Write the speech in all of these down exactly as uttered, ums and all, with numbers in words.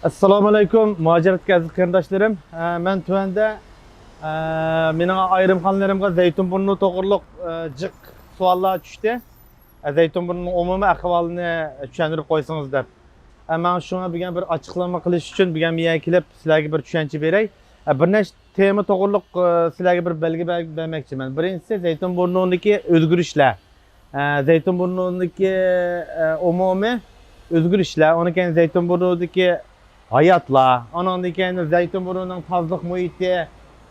ئەسسالامۇئەلەيكۇم، مۇھاجىرەتتىكى ئەزىز قېرىنداشلىرىم. ئە، مەن تۆۋەندە، ئە، مېنىڭ ئايرىم خانلىرىمغا زەيتۇن بۇرنى توغرۇلۇق، ئە، جىق سوئاللار چۈشتى. ئە، زەيتۇن بۇرنىنىڭ ئومۇمىي ئەھۋالىنى چۈشەندۈرۈپ قويسىڭىز دەپ. ئە، مەن شۇڭا بۈگۈن بىر ئاچىقلىما قىلىش ئۈچۈن بۈگۈن بۇ يەرگە كېلىپ سىلەرگە بىر چۈشەنچە بېرەي. ئە، بىر نەچچە تېما توغرۇلۇق، ئە، سىلەرگە بىر بەلگە بەر-، بەرمەكچىمەن. بىرىنچىسى، زەيتۇن بۇرنىدىكى ئۆزگىرىشلەر. ئە، زەيتۇن بۇرنىدىكى، ئە، ئومۇمىي ئۆزگىرىشلەر، ئۇنىڭ كەينى زەيتۇن بۇرنىدىكى ھاياتلار، ئۇنىڭدىن كېيىن زەيتۇن بۇرنىنىڭ تازىلىق مۇھىتى،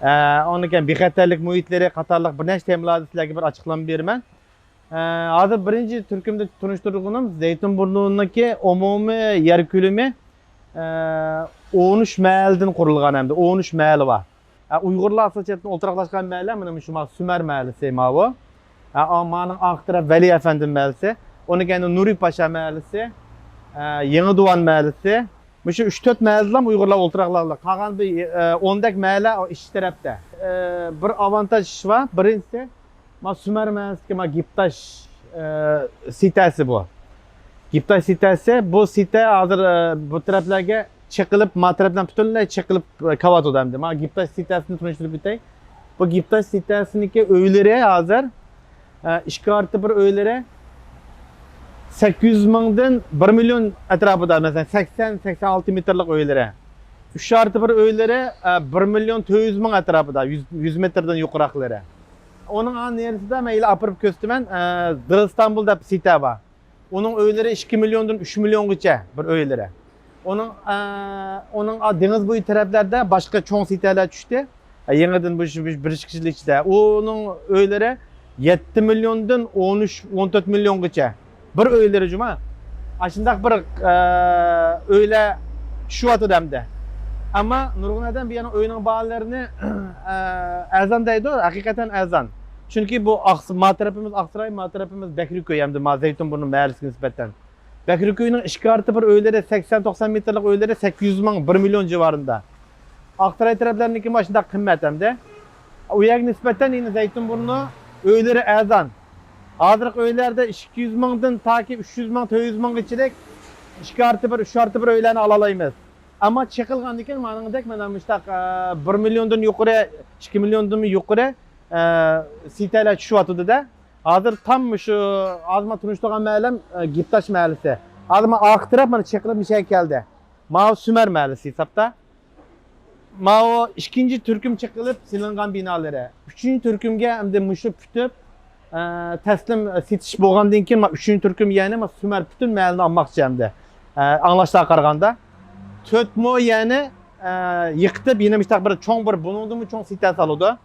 ئە، ئۇنىڭدىن كېيىن بىخەتەرلىك مۇھىتلىرى قاتارلىق بىر نەچچە تېمىلاردا سىلەرگە بىر ئاچىقلىما بېرىمەن. ئە، ھازىر بىرىنچى تۈركۈمدە تونۇشتۇرغىنىم زەيتۇن بۇرنىنىڭكى ئومۇمىي يەر كۆلىمى، ئە، ئون ئۈچ مەھەللىدىن قۇرۇلغان ھەمدە ئون ئۈچ مەھەللە بار. ئە، ئۇيغۇرلار ئاساسەن چەتتىن ئولتۇراقلاشقان مەھەللە، مانا مۇشۇ ما-، سۈمەر مەھەللىسى ماۋۇ. ئە، ئا-، مانىڭ ئارقا تەرەپ ۋەلى ئەپەندى مەھەللىسى. ئۇنىڭ كەينىدە نۇرى پاشا مەھەللىسى، ئە، يېڭى دۇۋان مەھەللىسى. مۇشۇ ئۈچ تۆت مەھەللىدىلا ئۇيغۇرلار ئولتۇراقلىغان. قالغان بىر، ئە، ئوندەك مەھەللە ئىچ تەرەپتە. ئە، بىر ئاۋانتاژ ئىش بار. بىرىنچىسى، ما سۈمەر مەھەللىسىدىكى ما گىپتاش، ئە، سىتەسى بۇ. گىپتاش سىتەسى، بۇ سىتە ھازىر، ئە، بۇ تەرەپلەرگە چېقىلىپ، ما تەرەپلەر پۈتۈنلەي چېقىلىپ، ئە، كېلىۋاتىدۇ ئەمدى. ما گىپتاش سىتەسىنى تونۇشتۇرۇپ ئۆتەي. بۇ گىپتاش سىتەسىنىڭكى ئۆيلىرى ھازىر، ئە، ئىككى ئارتى بىر ئۆيلىرى سەككىز يۈز مىڭدىن بىر مىليون ئەتراپىدا، مەسىلەن، سەكسەن، سەكسەن ئالتە مېتىرلىق ئۆيلىرى. ئۈچ ئارتى بىر ئۆيلىرى، ئە، بىر مىليون تۆت يۈز مىڭ ئەتراپىدا، يۈز، يۈز مېتىردىن يۇقىراقلىرى. ئۇنىڭ نېرىسىدا مەن ھېلى ئاپىرىپ كۆرسىتىمەن، ئە، دىلىستانبۇل دەپ سىتە بار. ئۇنىڭ ئۆيلىرى ئىككى مىليوندىن ئۈچ مىليونغىچە بىر ئۆيلىرى. ئۇنىڭ، ئە، ئۇنىڭ، ئا، دېڭىز بويى تەرەپلەردە باشقا چوڭ سىتەلەر چۈشتى. ئە، يېڭىدىن بۇ، بۇ بىر ئىككى يىل ئىچىدە. ئۇنىڭ ئۆيلىرى يەتتە مىليوندىن ئون ئۈچ، ئون تۆت مىليونغىچە. بىر ئۆيلىرى جۇما. ئاشۇنداق بىر، ئە، ئۆيلەر چۈشۈۋاتىدۇ ئەمدى. ئەمما نۇرغۇن ئادەم بۇ يەرنىڭ ئۆيىنىڭ باھالىرىنى، ئە، ئەرزان دەيدۇ، ھەقىقەتەن ئەرزان. چۈنكى بۇ ئاقس-، ما تەرىپىمىز ئاقساراي، ما تەرىپىمىز بەكرىكۆي ئەمدى ما زەيتۇن بۇرنى مەھەللىسىگە نىسبەتەن. بەكرىكۆينىڭ ئىككى ئارتى بىر ئۆيلىرى، سەكسەن توقسان مېتىرلىق ئۆيلىرى سەككىز يۈز مىڭ، بىر مىليون جىۋارىندا. ئاقساراي تەرەپلەرنىڭكى مانا شۇنداق قىممەت ئەمدى. ئۇ يەرگە نىسبەتەن يەنە زەيتۇن بۇرنى ئۆيلىرى ئەرزان. ھازىرقى ئۆيلەردە ئىككى يۈز مىڭدىن تاكى ئۈچ يۈز مىڭ، تۆت يۈز مىڭغىچىلىك ئىككى ئارتى بىر، ئۈچ ئارتى بىر ئۆيلەرنى ئالالايمىز. ئەمما چېقىلغاندىن كېيىن مانىڭدەك مانا مۇشتاق، ئە، بىر مىليوندىن يۇقىرى، ئىككى مىليوندىن يۇقىرى، ئە، سىتەلەر چۈشۈۋاتىدۇ-دە. ھازىر تام مۇشۇ ھازىر مەن تونۇشتۇرغان مەھەللەم، ئە، گىپتاش مەھەللىسى. ھازىر مانا ئارقا تەرەپ مانا چېقىلىپ مۇشۇ يەرگە كەلدى. ماۋۇ سۈمەر مەھەللىسى ھېسابتا. ماۋۇ ئىككىنچى تۈركۈم چېقىلىپ سېلىنغان بىنالىرى. ئۈچىنچى تۈركۈمگە ئەمدى مۇشۇ پۈتۈپ، ئە، تەسلىم، ئە، سېتىش بولغاندىن كېيىن، ما ئۈچىنچى تۈركۈم يەنى ما سۈمەر پۈتۈن مەھەللىنى ئالماقچى ئەمدى. ئە، ئاڭلاشلارغا قارىغاندا. تۆت مو يەنى، ئە، يىقىتىپ، يەنە مۇشتاق بىر چوڭ بىر، بۇنىڭدىنمۇ چوڭ سىتە سالىدۇ.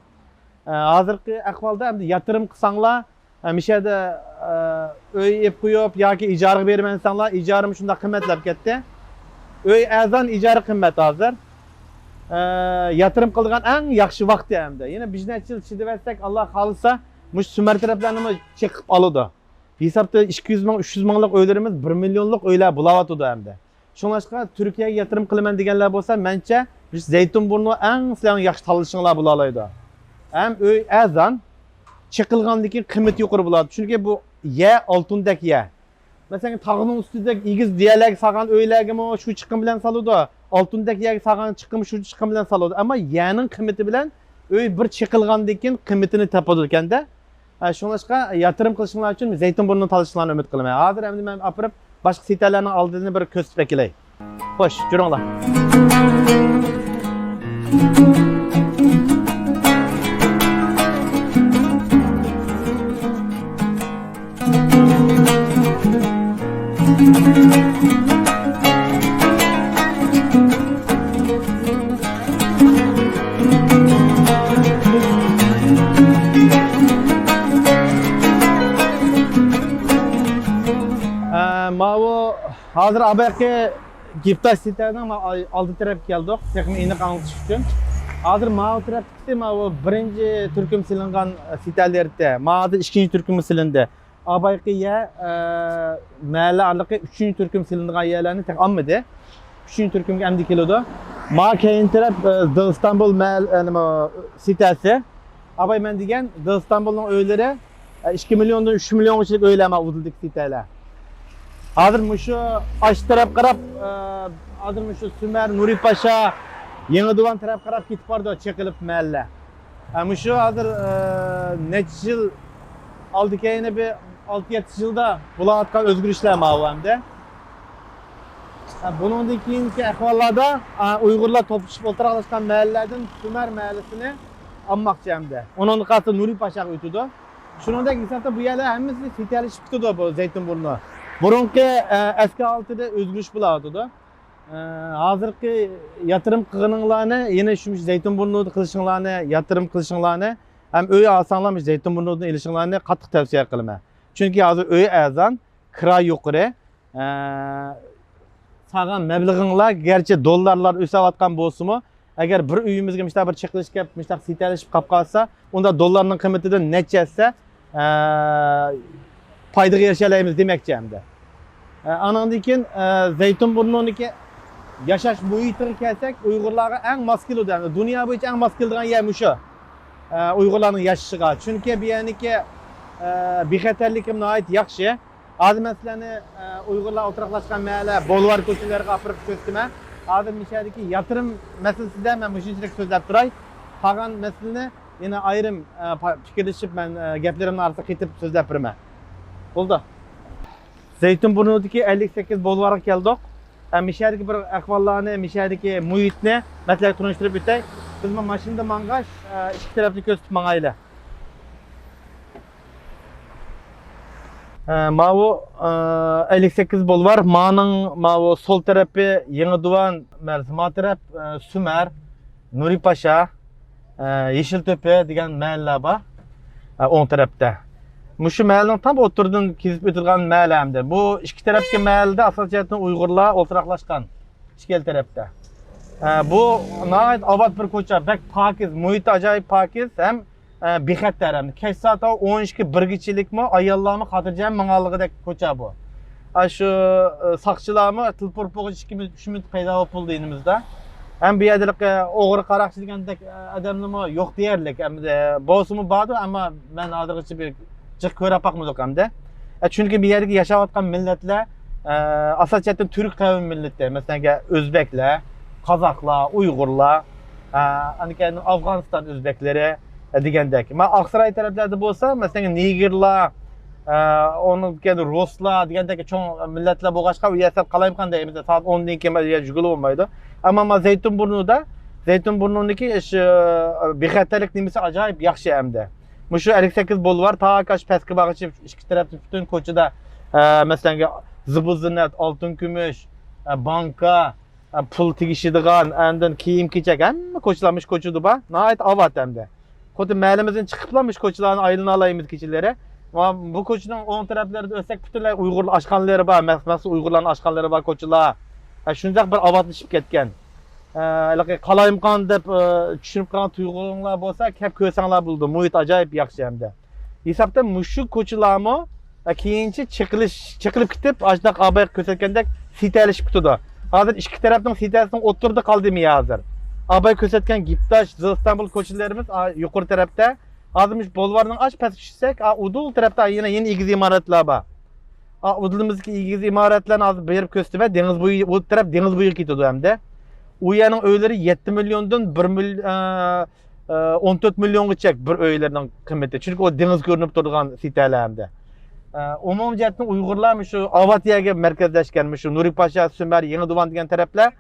ئە، ھازىرقى ئەھۋالدا ئەمدى ياتۇرۇم قىلساڭلار، ئە، مۇشۇ يەردە، ئە، ئۆي ئېلىپ قويۇپ ياكى ئىجارىگە بېرىمەن دېسەڭلار، ئىجارىمۇ شۇنداق قىممەتلەپ كەتتى. ئۆي ئەرزان، ئىجارە قىممەت ھازىر. ئە، ياتۇرۇم قىلىدىغان ئەڭ ياخشى ۋاقتى ئەمدى. يەنە بىر نەچچە يىل چىدىۋەتسەك، ئاللا خالىسا، مۇشۇ سۈمەر تەرەپلەرنىمۇ چېقىپ ئالىدۇ. ھېسابتا ئىككى يۈز مىڭ، ئۈچ يۈز مىڭلىق ئۆيلىرىمىز بىر مىليونلۇق ئۆيلەر بولاۋاتىدۇ ئەمدى. شۇڭلاشقا تۈركىيەگە ياتۇرۇم قىلىمەن دېگەنلەر بولسا، مەنچە مۇشۇ زەيتۇن بۇرنى ئەڭ سىلەرنىڭ ياخشى تاللىشىڭلار بولالايدۇ. ھەم ئۆي ئەرزان، چېقىلغاندىن كېيىن قىممىتى يۇقىرى بولىدۇ. چۈنكى بۇ يەر ئالتۇندەك يەر. مەسىلەن، تاغنىڭ ئۈستىدەك ئېگىز يەرلەرگە سالغان ئۆيلەرگىمۇ شۇ چىقىم بىلەن سالىدۇ. ئالتۇندەك يەرگە سالغان چىقىم شۇ چىقىم بىلەن سالىدۇ. ئەمما يەرنىڭ قىممىتى بىلەن ئۆي بىر چېقىلغاندىن كېيىن قىممىتىنى تاپىدىكەن-دە. ھە، شۇڭلاشقا ياتۇرۇم قىلىشىڭلار ئۈچۈن زەيتۇن بۇرنىنى تاللىشىڭلارنى ئۈمىد قىلىمەن. ھازىر ئەمدى مەن ئاپىرىپ باشقا سىتەلەرنىڭ ئالدىنى بىر كۆرسىتىپ ئەكېلەي. خوش، جۈرۈڭلار. ئە، ماۋۇ ھازىر ئابايقى گىپتاش سىتەنىڭ ما-، ئالدى تەرەپكە كەلدۇق، تېخىمۇ ئېنىق ئاڭلىتىش ئۈچۈن. ھازىر ماۋۇ تەرەپتىكىسى ماۋۇ بىرىنچى تۈركۈم سېلىنغان سىتەلەردە، ماۋۇ ھازىر ئىككىنچى تۈركۈمگە سېلىندى. ئابايقى يەر، ئە، مەھەللە ئارىلىقى ئۈچىنچى تۈركۈم سېلىنىدىغان يەرلەرنى تېخى ئالمىدى. ئۈچىنچى تۈركۈمگە ئەمدى كېلىدۇ. ما كەينى تەرەپ، ئە، دىلىستانبۇل مەھەل-، ئە، نېمە، سىتەسى. ئاباي مەن دېگەن دىلىستانبۇلنىڭ ئۆيلىرى، ئە، ئىككى مىليوندىن ئۈچ مىليونغىچىلىك ئۆيلەر ما ئۇدۇلدىكى سىتەلەر. ھازىر مۇشۇ ئاشۇ تەرەپ قاراپ، ئە، ھازىر مۇشۇ سۈمەر، نۇرى پاشا، يېڭى دۇۋان تەرەپ قاراپ كېتىپ بارىدۇ چېقىلىپ مەھەللە. ئە، مۇشۇ ھازىر، ئە، نەچچە يىل ئالدى كەينى بىر ئالتە يەتتە يىلدا بولۇۋاتقان ئۆزگىرىشلەر ماۋۇ ئەمدى. ئە، بۇنىڭدىن كېيىنكى ئەھۋاللاردا، ئە، ئۇيغۇرلار توپلىشىپ ئولتۇراقلاشقان مەھەللىلەردىن سۈمەر مەھەللىسىنى ئالماقچى ئەمدى. ئۇنىڭدىن قالسا نۇرى پاشاغا ئۆتىدۇ. شۇنىڭدەك ھېسابتا بۇ يەرلەر ھەممىسى سىتەلىشىپ كېتىدۇ بۇ زەيتۇن بۇرنى. بۇرۇنقى، ئە، ئەسكى ھالىتىدە ئۆزگىرىش بولۇۋاتىدۇ. ئە، ھازىرقى ياتۇرۇم قىلغىنىڭلارنى، يەنە شۇ زەيتۇن بۇرنىدا قىلىشىڭلارنى، ياتۇرۇم قىلىشىڭلارنى ھەم ئۆي ئالساڭلار مۇشۇ زەيتۇن بۇرنىدىن ئېلىشىڭلارنى قاتتىق تەۋسىيە قىلىمەن. چۈنكى ھازىر ئۆي ئەرزان، كىرا يۇقىرى. ئە، سالغان مەبلىغىڭلار گەرچە دوللارلار ئۆسۈۋاتقان بولسىمۇ، ئەگەر بىر ئۆيىمىزگە مۇشۇنداق بىر چېقىلىش كەپ، مۇشۇنداق سىتەلىشىپ قاپ قالسا، ئۇندا دوللارنىڭ قىممىتىدىن نەچچە ھەسسە، ئە، پايدىغا ئېرىشەلەيمىز دېمەكچى ئەمدى. ئە، ئانىڭدىن كېيىن، ئە، زەيتۇن بۇرنىنىڭكى ياشاش مۇھىتىغا كەلسەك، ئۇيغۇرلارغا ئەڭ ماس كېلىدۇ. يەنى دۇنيا بويىچە ئەڭ ماس كېلىدىغان يەر مۇشۇ. ئە، ئۇيغۇرلارنىڭ ياشىشىغا. چۈنكى بۇ يەرنىڭكى، ئە، بىخەتەرلىكى ناھايىتى ياخشى. ھازىر مەن سىلەرنى، ئە، ئۇيغۇرلار ئولتۇراقلاشقان مەھەللە، بولۋار كوچىلىرىغا ئاپىرىپ كۆرسىتىمەن. ھازىر مۇشۇ يەردىكى ياتۇرۇم مەسىلىسىدە مەن مۇشۇنچىلىك سۆزلەپ تۇراي. قالغان مەسىلىنى يەنە ئايرىم، ئە، پا-، پىكىرلىشىپ مەن، ئە، گەپلىرىمنىڭ ئارىسىدا قېتىپ سۆزلەپ بېرىمەن. بولدى. زەيتۇن بۇرنىدىكى ئەللىك سەككىز بولۋارغا كەلدۇق. ئە، مۇشۇ يەردىكى بىر ئەھۋاللارنى، مۇشۇ يەردىكى مۇھىتنى مەن سىلەرگە تونۇشتۇرۇپ ئۆتەي. بىزمۇ ماشىنىدا ماڭغاچ، ئە، ئىككى تەرەپنى كۆرسىتىپ ماڭايلى. ئە، ماۋۇ، ئە، ئەللىك سەككىز بولۋار. مانىڭ ماۋۇ سول تەرىپى يېڭى دۇۋان مەھەللىسى، ما تەرەپ، ئە، سۈمەر، نۇرى پاشا، ئە، يېشىل تۆپە دېگەن مەھەللە بار. ئە، ئوڭ تەرەپتە. مۇشۇ مەھەللىنىڭ تام ئوتتۇرىدىن كېزىپ ئۆتىدىغان مەھەللە ئەمدى. بۇ ئىككى تەرەپتىكى مەھەللىدە ئاساسىي جەھەتتىن ئۇيغۇرلار ئولتۇراقلاشقان. ئىككىلا تەرەپتە. ئە، بۇ ناھايىتى ئاۋات بىر كوچا، بەك پاكىز، مۇھىتى ئاجايىپ پاكىز ھەم ئە، بىخەتەر ھەم كەچ سائەت ئون ئىككى بىرگىچىلىكمۇ ئاياللارمۇ خاتىرجەم ماڭالىغۇدەك كوچا بۇ. ئە، شۇ، ئە، ساقچىلارمۇ تېلېپورت بولغۇچە ئىككى مىنۇت، ئۈچ مىنۇت پەيدا بولۇپ بولدى يېنىمىزدا. ھەم بۇ يەردە ھېلىقى ئوغرى قاراقچى دېگەندەك، ئە، ئادەملىرىمۇ يوق دېيەرلىك. ئەمدى بولسىمۇ باردۇ، ئەمما مەن ھازىرغىچە بىر جىق كۆرۈپ باقمىدۇق ئەمدى. ئە، چۈنكى بۇ يەردىكى ياشاۋاتقان مىللەتلەر، ئە، ئاساسىي جەھەتتىن تۈرك قەۋم مىللىتى، مەسىلەن، ئۆزبەكلەر، قازاقلار، ئۇيغۇرلار، ئە، ئاندىن كېيىن ئافغانىستان ئۆزبەكلىرى، ئە، دېگەندەك. مانا ئاقساراي تەرەپلەردە بولسا، مەسىلەن، نېگىرلار، ئە، ئۇنىڭدىن كېيىن رۇسلار دېگەندەك چوڭ مىللەتلەر بولغاچقا، ئۇ يەر سەل قالايمىقان دەيمىز، سائەت ئوندىن كېيىن يۈرگىلى بولمايدۇ. ئەمما مانا زەيتۇن بۇرنىدا، زەيتۇن بۇرنىدىكى شۇ بىخەتەرلىك نېمىسى ئاجايىپ ياخشى ئەمدى. مۇشۇ ئەللىك سەككىز بولۋار تاكى ئاشۇ پەسكە بارغىچە ئىككى تەرەپتە پۈتۈن كوچىدا، ئە، مەسىلەن، زىبۇ زىننەت، ئالتۇن كۈمۈش، ئە، بانكا، ئە، پۇل تېگىشىدىغان، ئاندىن كىيىم كېچەك، ھەممە كوچىلار مۇشۇ كوچىدا بار. ناھايىتى ئاۋات ئەمدى. خۇددى مەھەللىمىزدىن چىقىپلا مۇشۇ كوچىلارنى ئايلىنالايمىز كېچىلىرى. مانا بۇ كوچىنىڭ ئوڭ تەرەپلىرىدە ئۆتسەك، پۈتۈنلەي ئۇيغۇر ئاشخانىلىرى بار، مەخ-، مەخسۇس ئۇيغۇرلارنىڭ ئاشخانىلىرى بار كوچىلار. ئە، شۇنداق بىر ئاۋاتلىشىپ كەتكەن. ئە، ھېلىقى قالايمىقان دەپ، ئە، چۈشىنىپ قالغان تۇيغۇڭلار بولسا، كەپ كۆرسەڭلار بولىدۇ. مۇھىت ئاجايىپ ياخشى ئەمدى. ھېسابتا مۇشۇ كوچىلارمۇ، ئە، كېيىنچە چېقىلىش، چېقىلىپ كېتىپ، ئاشۇنداق ئاباي كۆرسەتكەندەك سىتەلىشىپ كېتىدۇ. ھازىر ئىككى تەرەپنىڭ سىتەسىنىڭ ئوتتۇرىدا قالدى مىيە ھازىر. ئاباي كۆرسەتكەن گىپتاش، زىل ئىستانبۇل كوچىلىرىمىز، ئا، يۇقىرى تەرەپتە. ھازىر مۇشۇ بولۋارنىڭ ئاش پەسكە چۈشسەك، ئا، ئۇدۇل تەرەپتە يەنە، يەنە ئېگىز ئىمارەتلەر بار. ئا، ئۇدۇلىمىزدىكى ئېگىز ئىمارەتلەرنى ھازىر بېرىپ كۆرسىتىمەن. دېڭىز بويى، ئۇ تەرەپ دېڭىز بويىغا كېتىدۇ ئەمدى. ئۇ يەرنىڭ ئۆيلىرى يەتتە مىليوندىن بىر مىل-، ئە، ئە، ئون تۆت مىليونغىچە بىر ئۆيلىرىنىڭ قىممىتى. چۈنكى ئۇ دېڭىز كۆرۈنۈپ تۇرىدىغان سىتەلەر ئەمدى. ئە، ئومۇمىي جەھەتتىن ئۇيغۇرلار مۇشۇ ئاۋات يەرگە مەركەزلەشكەن، مۇشۇ نۇرى پاشا، سۈمەر، يېڭى دۇۋان دېگەن تەرەپلەر،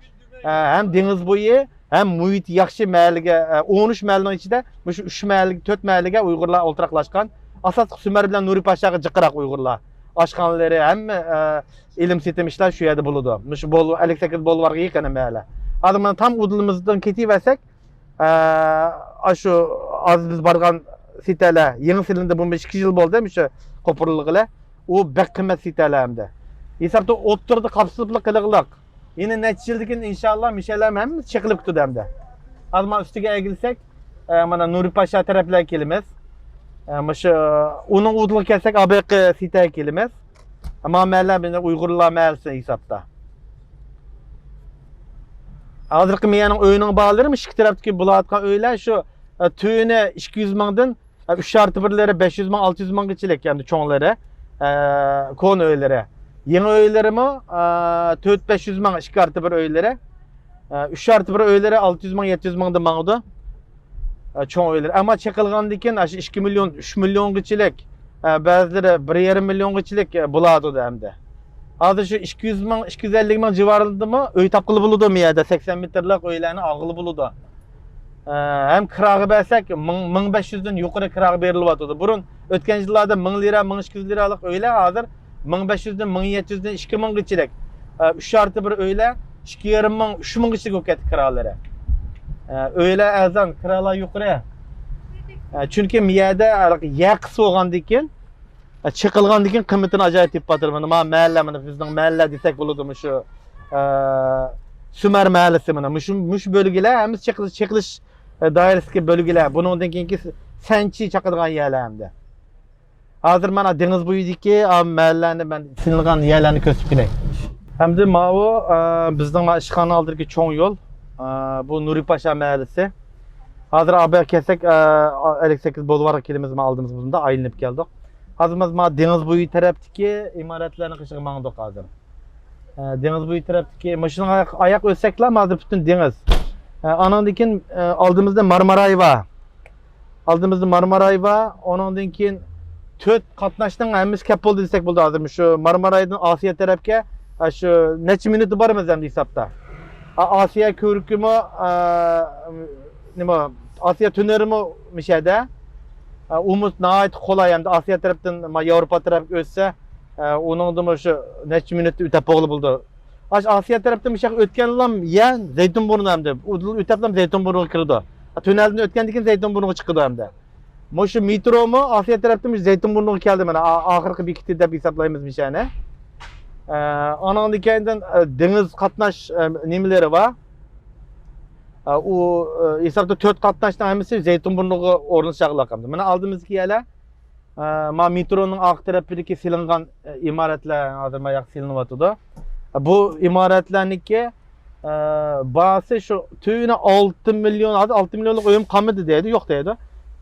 ئە، ھەم دېڭىز بويى، ھەم مۇھىتى ياخشى مەھەللىگە، ئە، ئون ئۈچ مەھەللىنىڭ ئىچىدە مۇشۇ ئۈچ مەھەللىگە، تۆت مەھەللىگە ئۇيغۇرلار ئولتۇراقلاشقان. ئاساسلىق سۈمەر بىلەن نۇرى پاشاغا جىقراق ئۇيغۇرلار. ئاشخانىلىرى، ھەممە، ئە، ئېلىم سېتىم ئىشلار شۇ يەردە بولىدۇ. مۇشۇ بول-، ئەللىك سەككىز بولۋارغا يېقىن مەھەللە. ھازىر مانا تام ئۇدۇلىمىزدىن كېتىۋەرسەك، ئە، ئاشۇ ھازىر بىز بارغان سىتەلەر، يېڭى سېلىندى، بۇ ئىككى يىل بولدى، مۇشۇ قوپۇرۇلغىلى. ئۇ بەك قىممەت سىتەلەر ئەمدى. ھېسابتا ئوتتۇرىدا قاپسىلىپلا قېلىغلىق. يەنە نەچچە يىلدىن كېيىن ئىنشاللا مۇشۇ يەرلەرمۇ ھەممىسى چېقىلىپ كېتىدۇ ئەمدى. ھازىر مانا ئۈستىگە ئەگىلسەك، ئە، مانا نۇرى پاشا تەرەپلەرگە كېلىمىز. ئە، مۇشۇ ئۇنىڭ ئۇدۇلىغا كەلسەك، ئابېقى سىتەگە كېلىمىز. ئەمما مەھەللە بىزنىڭ ئۇيغۇرلار مەھەللىسى ھېسابتا. ھازىرقى مىيەنىڭ ئۆيىنىڭ باھالىرى مۇشۇ ئىككى تەرەپتىكى بولۇۋاتقان ئۆيلەر شۇ، ئە، تۈنى ئىككى يۈز مىڭدىن، ئە، ئۈچ ئارتە بىرلىرى بەش يۈز مىڭ، ئالتە يۈز مىڭغىچىلىك، ئەمدى چوڭلىرى، ئە، كونا ئۆيلىرى. يېڭى ئۆيلىرىمۇ، ئە، تۆت بەش يۈز مىڭ ئىككى ئارتى بىر ئۆيلىرى. ئە، ئۈچ ئارتى بىر ئۆيلىرى ئالتە يۈز مىڭ، يەتتە يۈز مىڭدىن ماڭىدۇ. ئە، چوڭ ئۆيلىرى. ئەمما چېقىلغاندىكىن ئاشۇ ئىككى مىليون، ئۈچ مىليونغىچىلىك، ئە، بەزىلىرى بىر يېرىم مىليونغىچىلىك، ئە، بولاتىدۇ ئەمدى. ھازىر شۇ ئىككى يۈز مىڭ، ئىككى يۈز ئەللىك مىڭ جىۋارىدىمۇ ئۆي تاپقىلى بولىدۇ، مۇ يەردە سەكسەن مېتىرلىق ئۆيلەرنى ئالغىلى بولىدۇ. ئە، ھەم كىراغا بەرسەك، مىڭ، مىڭ بەش يۈزدىن يۇقىرى كىراغا بېرىلىۋاتىدۇ. بۇرۇن ئۆتكەن يىللاردا مىڭ لىرا، مىڭ ئىككى يۈز لىرالىق ئۆيلەر ھازىر مىڭ بەش يۈزدىن، مىڭ يەتتە يۈزدىن ئىككى مىڭغىچىلىك، ئە، ئۈچ ئارتى بىر ئۆيلەر ئىككى يېرىم مىڭ، ئۈچ مىڭغىچىلىك بولۇپ كەتتى كىرالىرى. ئە، ئۆيلەر ئەرزان، كىرالار يۇقىرى. ئە، چۈنكى مۇ يەردە ھېلىقى يەر قىس بولغاندىن كېيىن، ئە، چېقىلغاندىن كېيىن قىممىتىنى ئاجايىپ تېپىۋاتىدۇ. مانا، مانا مەھەللە، مانا بىزنىڭ مەھەللە دېسەك بولىدۇ، مۇشۇ، ئە، سۈمەر مەھەللىسى، مانا مۇشۇ، مۇشۇ بۆلگىلەر ھەممىسى چېقىلىش، چېقىلىش، ئە، دائىرىسىدىكى بۆلگىلەر. بۇنىڭدىن كېيىنكى سەنچى چاقىدىغان يەرلەر ئەمدى. ھازىر مانا دېڭىز بويىدىكى، ئا، مەھەللىلەرنى مەن سېلىنغان يەرلەرنى كۆرسىتىپ كېلەي. ئەمدى ماۋۇ، ئا، بىزنىڭ مانا ئىشخانا ئالدىدىكى چوڭ يول. ئا، بۇ نۇرى پاشا مەھەللىسى. ھازىر ئابايغا كەلسەك، ئا، ئەللىك سەككىز بولۋارغا كېلىمىز، مانا ئالدىمىزغا بۇنداق ئايلىنىپ كەلدۇق. ھازىر بىز مانا دېڭىز بويى تەرەپتىكى ئىمارەتلەرنىڭ قېشىغا ماڭدۇق ھازىر. ئە، دېڭىز بويى تەرەپتىكى ماشىنىغا ئاياق، ئاياق ئۆتسەكلا، ھازىر پۈتۈن دېڭىز. ئە، ئانىڭدىن كېيىن، ئە، ئالدىمىزدا مارماراي بار. ئالدىمىزدا مارماراي بار. ئۇنىڭدىن كېيىن تۆت قاتناشنىڭ ھەممىسى كەپ بولدى دېسەك بولىدۇ ھازىر. مۇشۇ مارمارايدىن ئاسىيا تەرەپكە، ئە، شۇ نەچچە مىنۇتتا بارىمىز ئەمدى ھېسابتا. ئا-، ئاسىيا كۆۋرۈكىمۇ، ئە، نېمە، ئاسىيا تۈنېرىمۇ مۇشۇ يەردە. ئە، ئۇمۇ ناھايىتى قولاي ئەمدى. ئاسىيا تەرەپتىن، ما، ياۋروپا تەرەپكە ئۆتسە، ئە، ئۇنىڭدىمۇ شۇ نەچچە مىنۇتتا ئۆتەپ بولغىلى بولىدۇ. ئاشۇ ئاسىيا تەرەپتىن مۇشۇ ياققا ئۆتكەنلام يەر زەيتۇن بۇرنى ئەمدى. ئۇدۇل ئۆتەپلام زەيتۇن بۇرنىغا كىرىدۇ. تۈنەلدىن ئۆتكەندىن كېيىن زەيتۇن بۇرنىغا چىقىدۇ ئەمدى. مۇشۇ مېترومۇ ئاسىيا تەرەپتىن مۇشۇ زەيتۇن بۇرنىغا كەلدى مانا. ئا-، ئاخىرقى بېكىتى دەپ ھېسابلايمىز مۇشۇنى. ئە، ئانىڭدىن كېيىندىن، ئە، دېڭىز قاتناش، ئە، نېمىلىرى بار. ئە، ئۇ، ئە، ھېسابتا تۆت قاتناشنىڭ ھەممىسى زەيتۇن بۇرنىغا ئورۇنلىشاقلىق ئەمدى. مانا ئالدىمىزدىكى يەرلەر، ئە، ما مېترونىڭ ئارقا تەرىپىدىكى سېلىنغان، ئە، ئىمارەتلەر ھازىر ما ياق سېلىنىۋاتىدۇ. بۇ ئىمارەتلەرنىڭكى، ئە، باھاسى شۇ تۈۋىنى ئالتە مىليون، ھازىر ئالتە مىليونلۇق ئۆيۈم قالمىدى دەيدۇ، يوق دەيدۇ.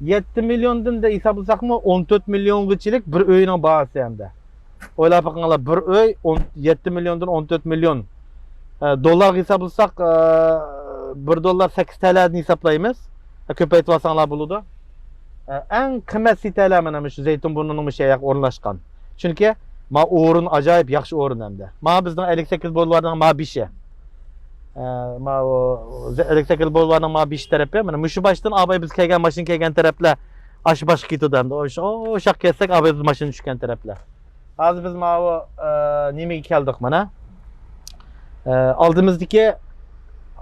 يەتتە مىليوندىن دە ھېسابلىساقمۇ ئون تۆت مىليونغىچىلىك بىر ئۆينىڭ باھاسى ئەمدى. ئويلاپ بېقىڭلار، بىر ئۆي ئون، يەتتە مىليوندىن ئون تۆت مىليون، ئە، دوللارغا ھېسابلىساق، ئە، بىر دوللار سەككىز تەلەدىن ھېسابلايمىز. ئە، كۆپەيتىۋالساڭلار بولىدۇ. ئە، ئەڭ قىممەت سىتەلەر مانا مۇشۇ زەيتۇن بۇرنىنىڭ مۇشۇ يەرگە ئورۇنلاشقان. چۈنكى ما ئورۇن ئاجايىپ ياخشى ئورۇن ئەمدى. ما بىزنىڭ ئەللىك سەككىز بولۋارنىڭ ما بېشى. ئە، ما ئۇ ئەللىك سەككىز بولۋارنىڭ ما بېشى تەرىپى. مانا مۇشۇ باشتىن ئاباي بىز كەلگەن ماشىنا كەلگەن تەرەپلەر ئاشۇ باشقا كېتىدۇ ئەمدى. ئاشۇ، ئاشاق كەلسەك ئاباي بىز ماشىنا چۈشكەن تەرەپلەر. ھازىر بىز ماۋۇ، ئە، نېمىگە كەلدۇق مانا. ئە، ئالدىمىزدىكى،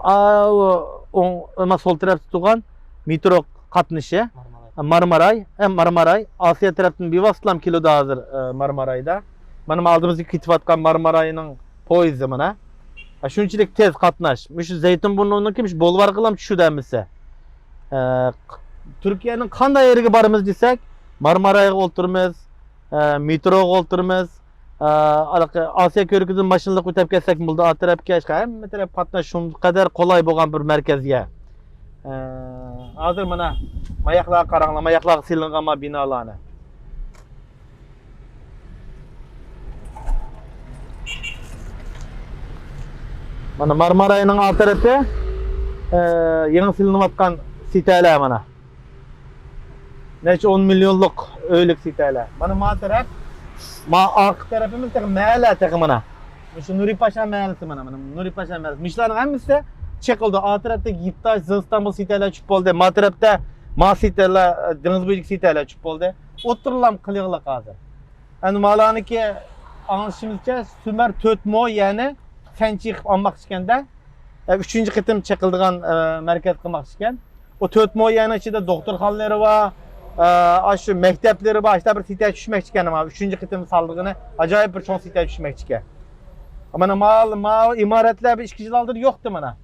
ئاۋۇ ئوڭ، ما سول تەرەپتە تۇرغان مېترو قاتنىشى. مارماراي. مارماراي، ئە، مارماراي. ئاسىيا تەرەپتىن بىۋاسىتىلا كېلىدۇ ھازىر، ئە، مارمارايدا. مانا ما ئالدىمىزدىكى كېتىۋاتقان مارماراينىڭ پويىزى مانا. ئە، شۇنچىلىك تېز قاتناش. مۇشۇ زەيتۇن بۇرنىنىڭكى مۇشۇ بولۋارغىلام چۈشىدۇ ھەممىسى. ئە، تۈركىيەنىڭ قانداق يېرىگە بارىمىز دېسەك، مارمارايغا ئولتۇرىمىز، ئە، مېتروغا ئولتۇرىمىز، ئە، ھېلىقى ئاسىيا كۆۋرۈكىدىن ماشىنىلىق ئۆتەپ كەتسەك بولىدۇ، ئا تەرەپكە، ھەممە تەرەپ قاتناش شۇ قەدەر قولاي بولغان بىر مەركەز يەر. ئە، ھازىر مانا، ماياقلارغا قاراڭلار، ماياقلارغا سېلىنغان ما بىنالارنى. مانا مارماراينىڭ ئا تەرىپى، ئە، يېڭى سېلىنىۋاتقان سىتەلەر مانا. نەچچە ئون مىليونلۇق ئۆيلۈك سىتەلەر. مانا ما تەرەپ، ما ئارقا تەرىپىمىز تېخى مەھەللە تېخى مانا. مۇشۇ نۇرى پاشا مەھەللىسى مانا، مانا نۇرى پاشا مەھەللىسى. مۇشۇلارنىڭ ھەممىسى چېقىلدى. ئا تەرەپتە يىپتاش، زىلىستانبۇل سىتەلەر چۈشۈپ بولدى. ما تەرەپتە ما سىتەلەر، دېڭىز بويىدىكى سىتەلەر چۈشۈپ بولدى. ئوتتۇرىلام قېلىغلىق ھازىر. ئەمدى مالارنىڭكى ئاڭلىشىمىزچە سۈمەر تۆت مو يەرنى سەنچى قىلىپ ئالماقچىكەندە. ئە، ئۈچىنچى قېتىم چېقىلىدىغان، ئە، مەركەز قىلماقچىكەن. ئۇ تۆت مو يەرنىڭ ئىچىدە دوختۇرخانىلىرى بار، ئە، ئاشۇ مەكتەپلىرى بار، ئاشۇنداق بىر سىتە چۈشمەكچىكەن. ئۈچىنچى قېتىم سالىدىغىنى ئاجايىپ بىر چوڭ سىتە چۈشمەكچىكەن. مانا ما، ما ئىمارەتلەر بىر ئىككى يىل ئالدىن يوقتى مانا.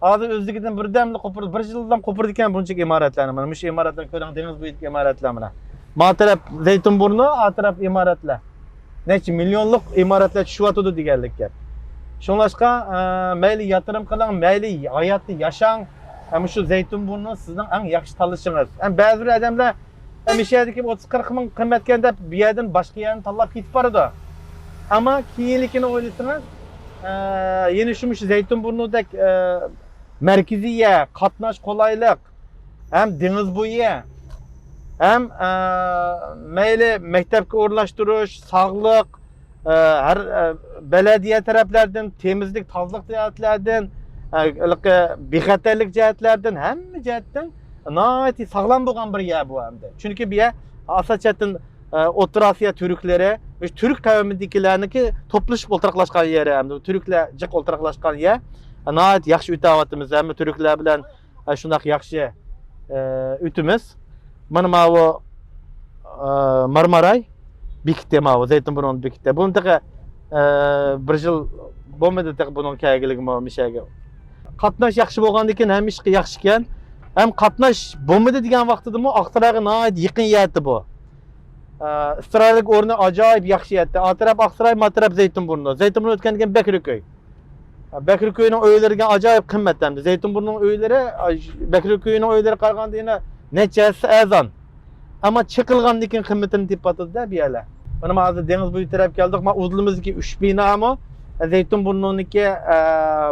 ھازىر ئۆزلۈكىدىن بىردەملا قوپۇرىدۇ، بىر يىلدىن قوپۇرىدىكەن بۇنچىلىك ئىمارەتلەرنى. مانا مۇشۇ ئىمارەتلەرنى كۆرۈڭ، دېڭىز بويىدىكى ئىمارەتلەر مانا. ما تەرەپ زەيتۇن بۇرنى، ئا تەرەپ ئىمارەتلەر. نەچچە مىليونلۇق ئىمارەتلەر چۈشۈۋاتىدۇ دېگەنلىك گەپ. شۇڭلاشقا، ئە، مەيلى ياتىرىم قىلىڭ، مەيلى ھاياتتا ياشاڭ، ئە، مۇشۇ زەيتۇن بۇرنى سىزنىڭ ئەڭ ياخشى تاللىشىڭىز. ئەم، بەزى بىر ئادەملەر، ئە، مۇشۇ يەردىكى ئوتتۇز قىرىق مىڭ قىممەتكەن دەپ بۇ يەردىن باشقا يەرنى تاللاپ كېتىپ بارىدۇ. ئەمما كېيىنلىكىنى ئويلىسىڭىز، ئە، يەنە شۇ، مۇشۇ زەيتۇنبۇرنۇدەك، ئە، مەركىزىي يەر، قاتناش قولايلىق، ھەم دېڭىز بويى، ھەم، ئە، مەيلى مەكتەپكە ئورۇنلاشتۇرۇش، ساغلىق، ئە، ھەر، ئە، بەلەدىيە تەرەپلەردىن، تېمىزلىك، تازىلىق جەھەتلەردىن، ئە، ھېلىقى بىخەتەرلىك جەھەتلەردىن، ھەممە جەھەتتىن ناھايىتى ساغلام بولغان بىر يەر بۇ ئەمدى. چۈنكى بۇ يەر ئاساسەن ئە، ئوتتۇرا ئاسىيا تۈركلىرى، مۇشۇ تۈرك قەۋمىدىكىلەرنىڭكى توپلىشىپ ئولتۇراقلاشقان يېرى، ئەمدى تۈركلەر جىق ئولتۇراقلاشقان يەر. ئە، ناھايىتى ياخشى ئۆتەۋاتىمىز، ھەممە تۈركلەر بىلەن، ئە، شۇنداق ياخشى، ئە، ئۆتىمىز. مانا ماۋۇ، ئە، مارماراي بېكىتى، ماۋۇ زەيتۇنبۇرنۇ بېكىتى. بۇنى تېخى، ئە، بىر يىل بولمىدى تېخى بۇنىڭ كەلگىلىكىمۇ مىشەگە. قاتناش ياخشى بولغاندىن كېيىن ھەممە ئىش ياخشى ئىكەن. ھەم قاتناش بولمىدى دېگەن ۋاقتىدىمۇ ئاقسارايغا ناھايىتى يېقىن يەتتى بۇ. ئە، ئىستراگلىق ئورنى ئاجايىپ ياخشى يەتتى. ئا تەرەپ ئاقساراي، ما تەرەپ زەيتۇنبۇرنۇ. زەيتۇنبۇرنۇ ئۆتكەندىن كېيىن بەكرىكۆي. بەكرىكۆينىڭ ئۆيلىرىگە ئاجايىپ قىممەت ئەمدى. زەيتۇنبۇرنۇنىڭ ئۆيلىرى، ئاي، بەكرىكۆينىڭ ئۆيلىرىگە قارىغاندا يەنە نەچچە ھەسسە ئەرزان. ئەمما چېقىلغاندىن كېيىن قىممىتىنى تېپىۋاتىدۇ-دە بۇ يەرلەر. مانا، مانا ھازىر دېڭىز بويى تەرەپ كەلدۇق. مانا ئۇدۇلىمىزدىكى ئۈچ بىنامۇ زەيتۇنبۇرنۇنىڭكى، ئە،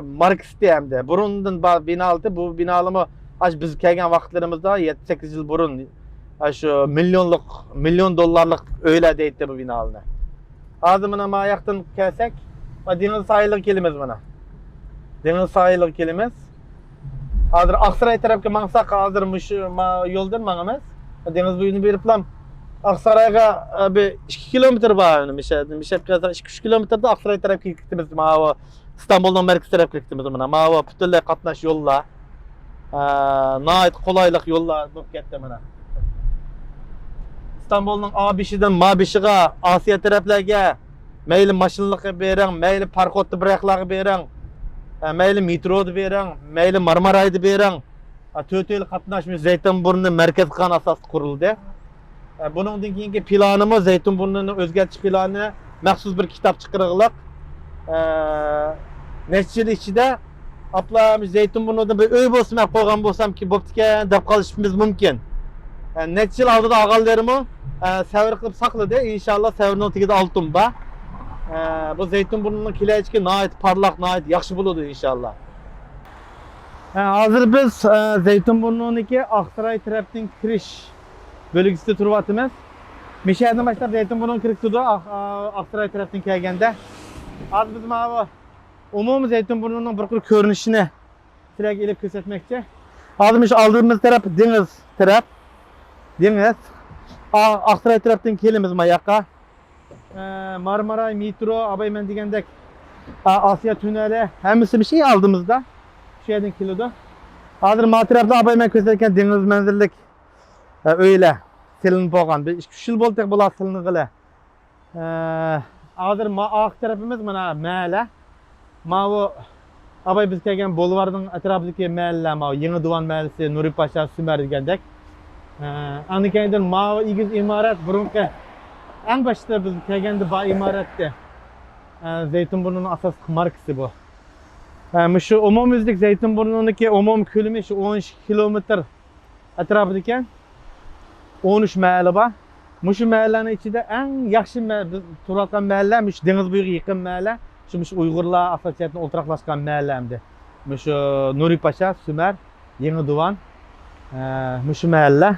ماركىسى ئەمدى. بۇرۇندىن بار بىنالىتى، بۇ بىنالىمۇ ئاش بىز كەلگەن ۋاقىتلىرىمىزدا يەتتە سەككىز يىل بۇرۇن، ئاشۇ مىليونلۇق، مىليون دوللارلىق ئۆيلەر دەيتتى بۇ بىنالارنى. ھازىر مانا ما ياقتىن كەلسەك، ما دېڭىز ساھىلىغا كېلىمىز مانا. دېڭىز ساھىلىغا كېلىمىز. ھازىر ئاقساراي تەرەپكە ماڭساق، ھازىر مۇشۇ ما يولدىن ماڭىمىز. دېڭىز بويىدىن بېرىپلا ئاقسارايغا، ئە، بىر ئىككى كىلومېتىر بار. مىشەدىن، مىشەپ كەلسەك ئىككى، ئۈچ كىلومېتىردا ئاقساراي تەرەپكە كېتىمىز. ماۋۇ ئىستانبۇلنىڭ مەركىزى تەرەپكە كېتىمىز مانا. ماۋۇ پۈتۈنلەي قاتناش يوللار. ئە، ناھايىتى قولايلىق يوللار بولۇپ كەتتى مانا. ئىستانبۇلنىڭ ئا بېشىدىن ما بېشىغا، ئاسىيا تەرەپلەرگە، مەيلى ماشىنىلىققا بېرىڭ، مەيلى پاراخوتتا بىر ياقلارغا بېرىڭ، ئە، مەيلى مېترودا بېرىڭ، مەيلى مارمارايدا بېرىڭ. ئە، تۆت ئۆيلۈك قاتناش مۇشۇ زەيتۇنبۇرنى مەركەز قىلغان ئاساستا قۇرۇلدى. ئە، بۇنىڭدىن كېيىنكى پىلانىمۇ، زەيتۇنبۇرنىنى ئۆزگەرتىش پىلانى، مەخسۇس بىر كىتاب چىقىرغلىق. ئە، نەچچە يىل ئىچىدە ئاپلا زەيتۇنبۇرنىدا بىر ئۆي بولسا مەن قويغان بولسامكى بوپتىكەن دەپ قالىشىمىز مۇمكىن. ئە، نەچچە يىل ئالدىدا ئالغانلىرىمۇ، ئە، سەۋر قىلىپ ساقلىدى. ئىنشاللا سەۋرنىڭ تېگىدە ئالتۇن بار. ئە، بۇ زەيتۇنبۇرنىنىڭ كېلەچىكى ناھايىتى پارلاق، ناھايىتى ياخشى بولىدۇ ئىنشاللا. ھە، ھازىر بىز، ئە، زەيتۇنبۇرنۇنىڭكى ئاقساراي تەرەپتىن كىرىش بۆلگىسىدە تۇرۇۋاتىمىز. مىشەدىن باشلاپ زەيتۇنبۇرنۇغا كىرىپ تۇرىدۇ، ئاق-، ئا-، ئاقساراي تەرەپتىن كەلگەندە. ھازىر بىز ماۋۇ ئومۇمىي زەيتۇنبۇرنۇنىڭ بىر قۇر كۆرۈنۈشىنى سىلەرگە ئېلىپ كۆرسەتمەكچى. ھازىر مۇشۇ ئالدىمىز تەرەپ دېڭىز تەرەپ. دېڭىز. ئا-، ئاقساراي تەرەپتىن كېلىمىز ما ياققا. ئە، مارماراي، مېترو، ئاباي مەن دېگەندەك، ئا-، ئاسىيا تۈنەلى، ھەممىسى مۇشۇ ئالدىمىزدا. شۇ يەردىن كېلىدۇ. ھازىر ما تەرەپتە ئاباي مەن كۆرسەتكەن دېڭىز مەنزىرىلىك، ئە، ئۆيلەر سېلىنىپ بولغان. بىر ئىككى، ئۈچ يىل بولدى بۇلار سېلىنغىلى. ئە، ھازىر ما-، ئارقا تەرىپىمىز مانا مەھەللە. ماۋۇ ئاباي بىز كەلگەن بولۋارنىڭ ئەتراپىدىكى مەھەللە، ماۋۇ يېڭى دىۋان مەھەللىسى، نۇرى پاشا، سۈمەر دېگەندەك. ئە، ئاندىن كېيىن ماۋۇ ئېگىز ئىمارەت، بۇرۇنقى ئەڭ باشتا بىز كەلگەندە بار ئىمارەتتى. ئە، زەيتۇنبۇرنۇنىڭ ئاساسلىق ماركىسى بۇ. ئە، مۇشۇ ئومۇميۈزلۈك زەيتۇنبۇرنۇنىڭكى ئومۇمىي كۆلىمى شۇ ئون ئىككى كىلومېتىر ئەتراپىدىكەن. ئون ئۈچ مەھەللە بار. مۇشۇ مەھەللىنىڭ ئىچىدە ئەڭ ياخشى مە-، بىز تۇرۇۋاتقان مەھەللە مۇشۇ دېڭىز بويىغا يېقىن مەھەللە. شۇ، مۇشۇ ئۇيغۇرلار ئاساسىي جەھەتتىن ئولتۇراقلاشقان مەھەللە ئەمدى. مۇشۇ نۇرى پاشا، سۈمەر، يېڭى دىۋان، ئە، مۇشۇ مەھەللە.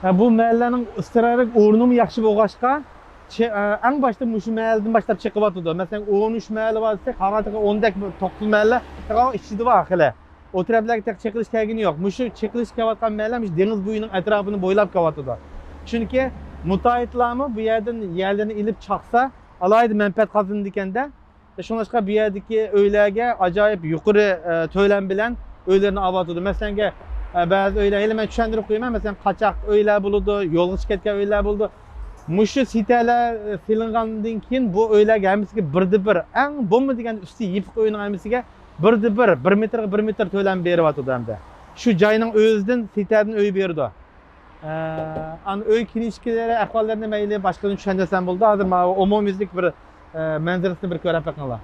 ئە، بۇ مەھەللەنىڭ ئىستراگرىك ئورنىمۇ ياخشى بولغاچقا، چە-، ئە، ئەڭ باشتا مۇشۇ مەھەللىدىن باشلاپ چېقىۋاتىدۇ. مەسىلەن، ئون ئۈچ مەھەللە بار دېسەك، قالغان تېخى ئون دەك، توققۇز مەھەللە تېخى ئىچىدە بار خېلى. ئۇ تەرەپلەرگە تېخى چېقىلىش كەلگىنى يوق. مۇشۇ چېقىلىش كېلىۋاتقان مەھەللە مۇشۇ دېڭىز بويىنىڭ ئەتراپىنى بويلاپ كېلىۋاتىدۇ. چۈنكى مۇتائىدلارمۇ بۇ يەردىن يەرلىرىنى ئېلىپ چاقسا، ئالاھىدە مەنپەئەت قازىنىدىكەندە. شۇڭلاشقا بۇ يەردىكى ئۆيلەرگە ئاجايىپ يۇقىرى، ئە، تۆلەم بىلەن ئۆيلىرىنى ئاۋاتىدۇ. مەسىلەنگە، ئە، بەزى ئۆيلەر، ھېلى مەن چۈشەندۈرۈپ قويىمەن، مەسىلەن، قاچاق ئۆيلەر بولىدۇ، يولغا چىقىپ كەتكەن ئۆيلەر بولىدۇ. مۇشۇ سىتەلەر، ئە، سېلىنغاندىن كېيىن بۇ ئۆيلەرگە ھەممىسىگە بىردە بىر، ئەڭ بولما دېگەندە ئۈستى يېپىق ئۆينىڭ ھەممىسىگە بىردە بىر، بىر مېتىرغا بىر مېتىر تۆلەم بېرىۋاتىدۇ ھەمدە. شۇ جاينىڭ ئۆزىدىن سىتەدىن ئۆي بېرىدۇ. ئە، ئان ئۆي كىنىشكىلىرى، ئەھۋاللىرىنى مەيلى باشقىدىن چۈشەندۈرسەم بولىدۇ. ھازىر ماۋۇ ئومۇميۈزلۈك بىر، ئە، مەنزىرىسىنى بىر كۆرۈپ بېقىڭلار.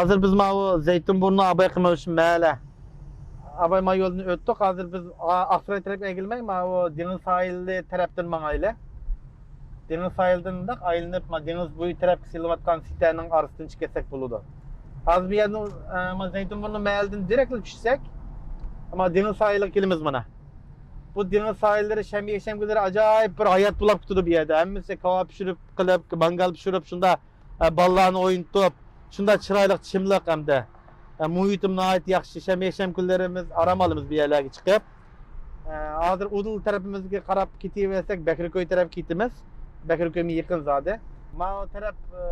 ھازىر بىز ماۋۇ زەيتۇن بۇرنى ئاباي قىمىلىش مەھەللە. ئاباي ما يولدىن ئۆتتۇق. ھازىر بىز ئا-، ئاقساراي تەرەپ ئەگىلمەي، ماۋۇ دېڭىز ساھىلى تەرەپتىن ماڭايلى. دېڭىز ساھىلىدىن مۇنداق ئايلىنىپ، ما دېڭىز بويى تەرەپكە سېلىنىۋاتقان سىتەنىڭ ئارىسىدىن چىقىپ كەتسەك بولىدۇ. ھازىر بۇ يەردىن، ئە، ما زەيتۇن بۇرنى مەھەللىدىن دىرېكلا چۈشسەك، ما دېڭىز ساھىلىغا كېلىمىز مانا. بۇ دېڭىز ساھىللىرى شەنبە، يەكشەنبە كۈنلىرى ئاجايىپ بىر ھايات بولاپ كېتىدۇ بۇ يەردە. ھەممىسى كاۋاپ پىشۇرۇپ قىلىپ، مانگال پىشۇرۇپ، شۇنداق، ئە، بالىلارنى ئوينىتىپ، شۇنداق چىرايلىق چىملىق ھەمدە، ئە، مۇھىتىم ناھايىتى ياخشى. شەنبە، يەكشەنبە كۈنلىرىمىز ئارام ئالىمىز بۇ يەرلەرگە چىقىپ. ئە، ھازىر ئۇدۇل تەرىپىمىزگە قاراپ كېتىۋەرسەك، بەكرىكوي تەرەپكە كېتىمىز. بەكرىكويمۇ يېقىن زادى. ماۋۇ تەرەپ، ئە،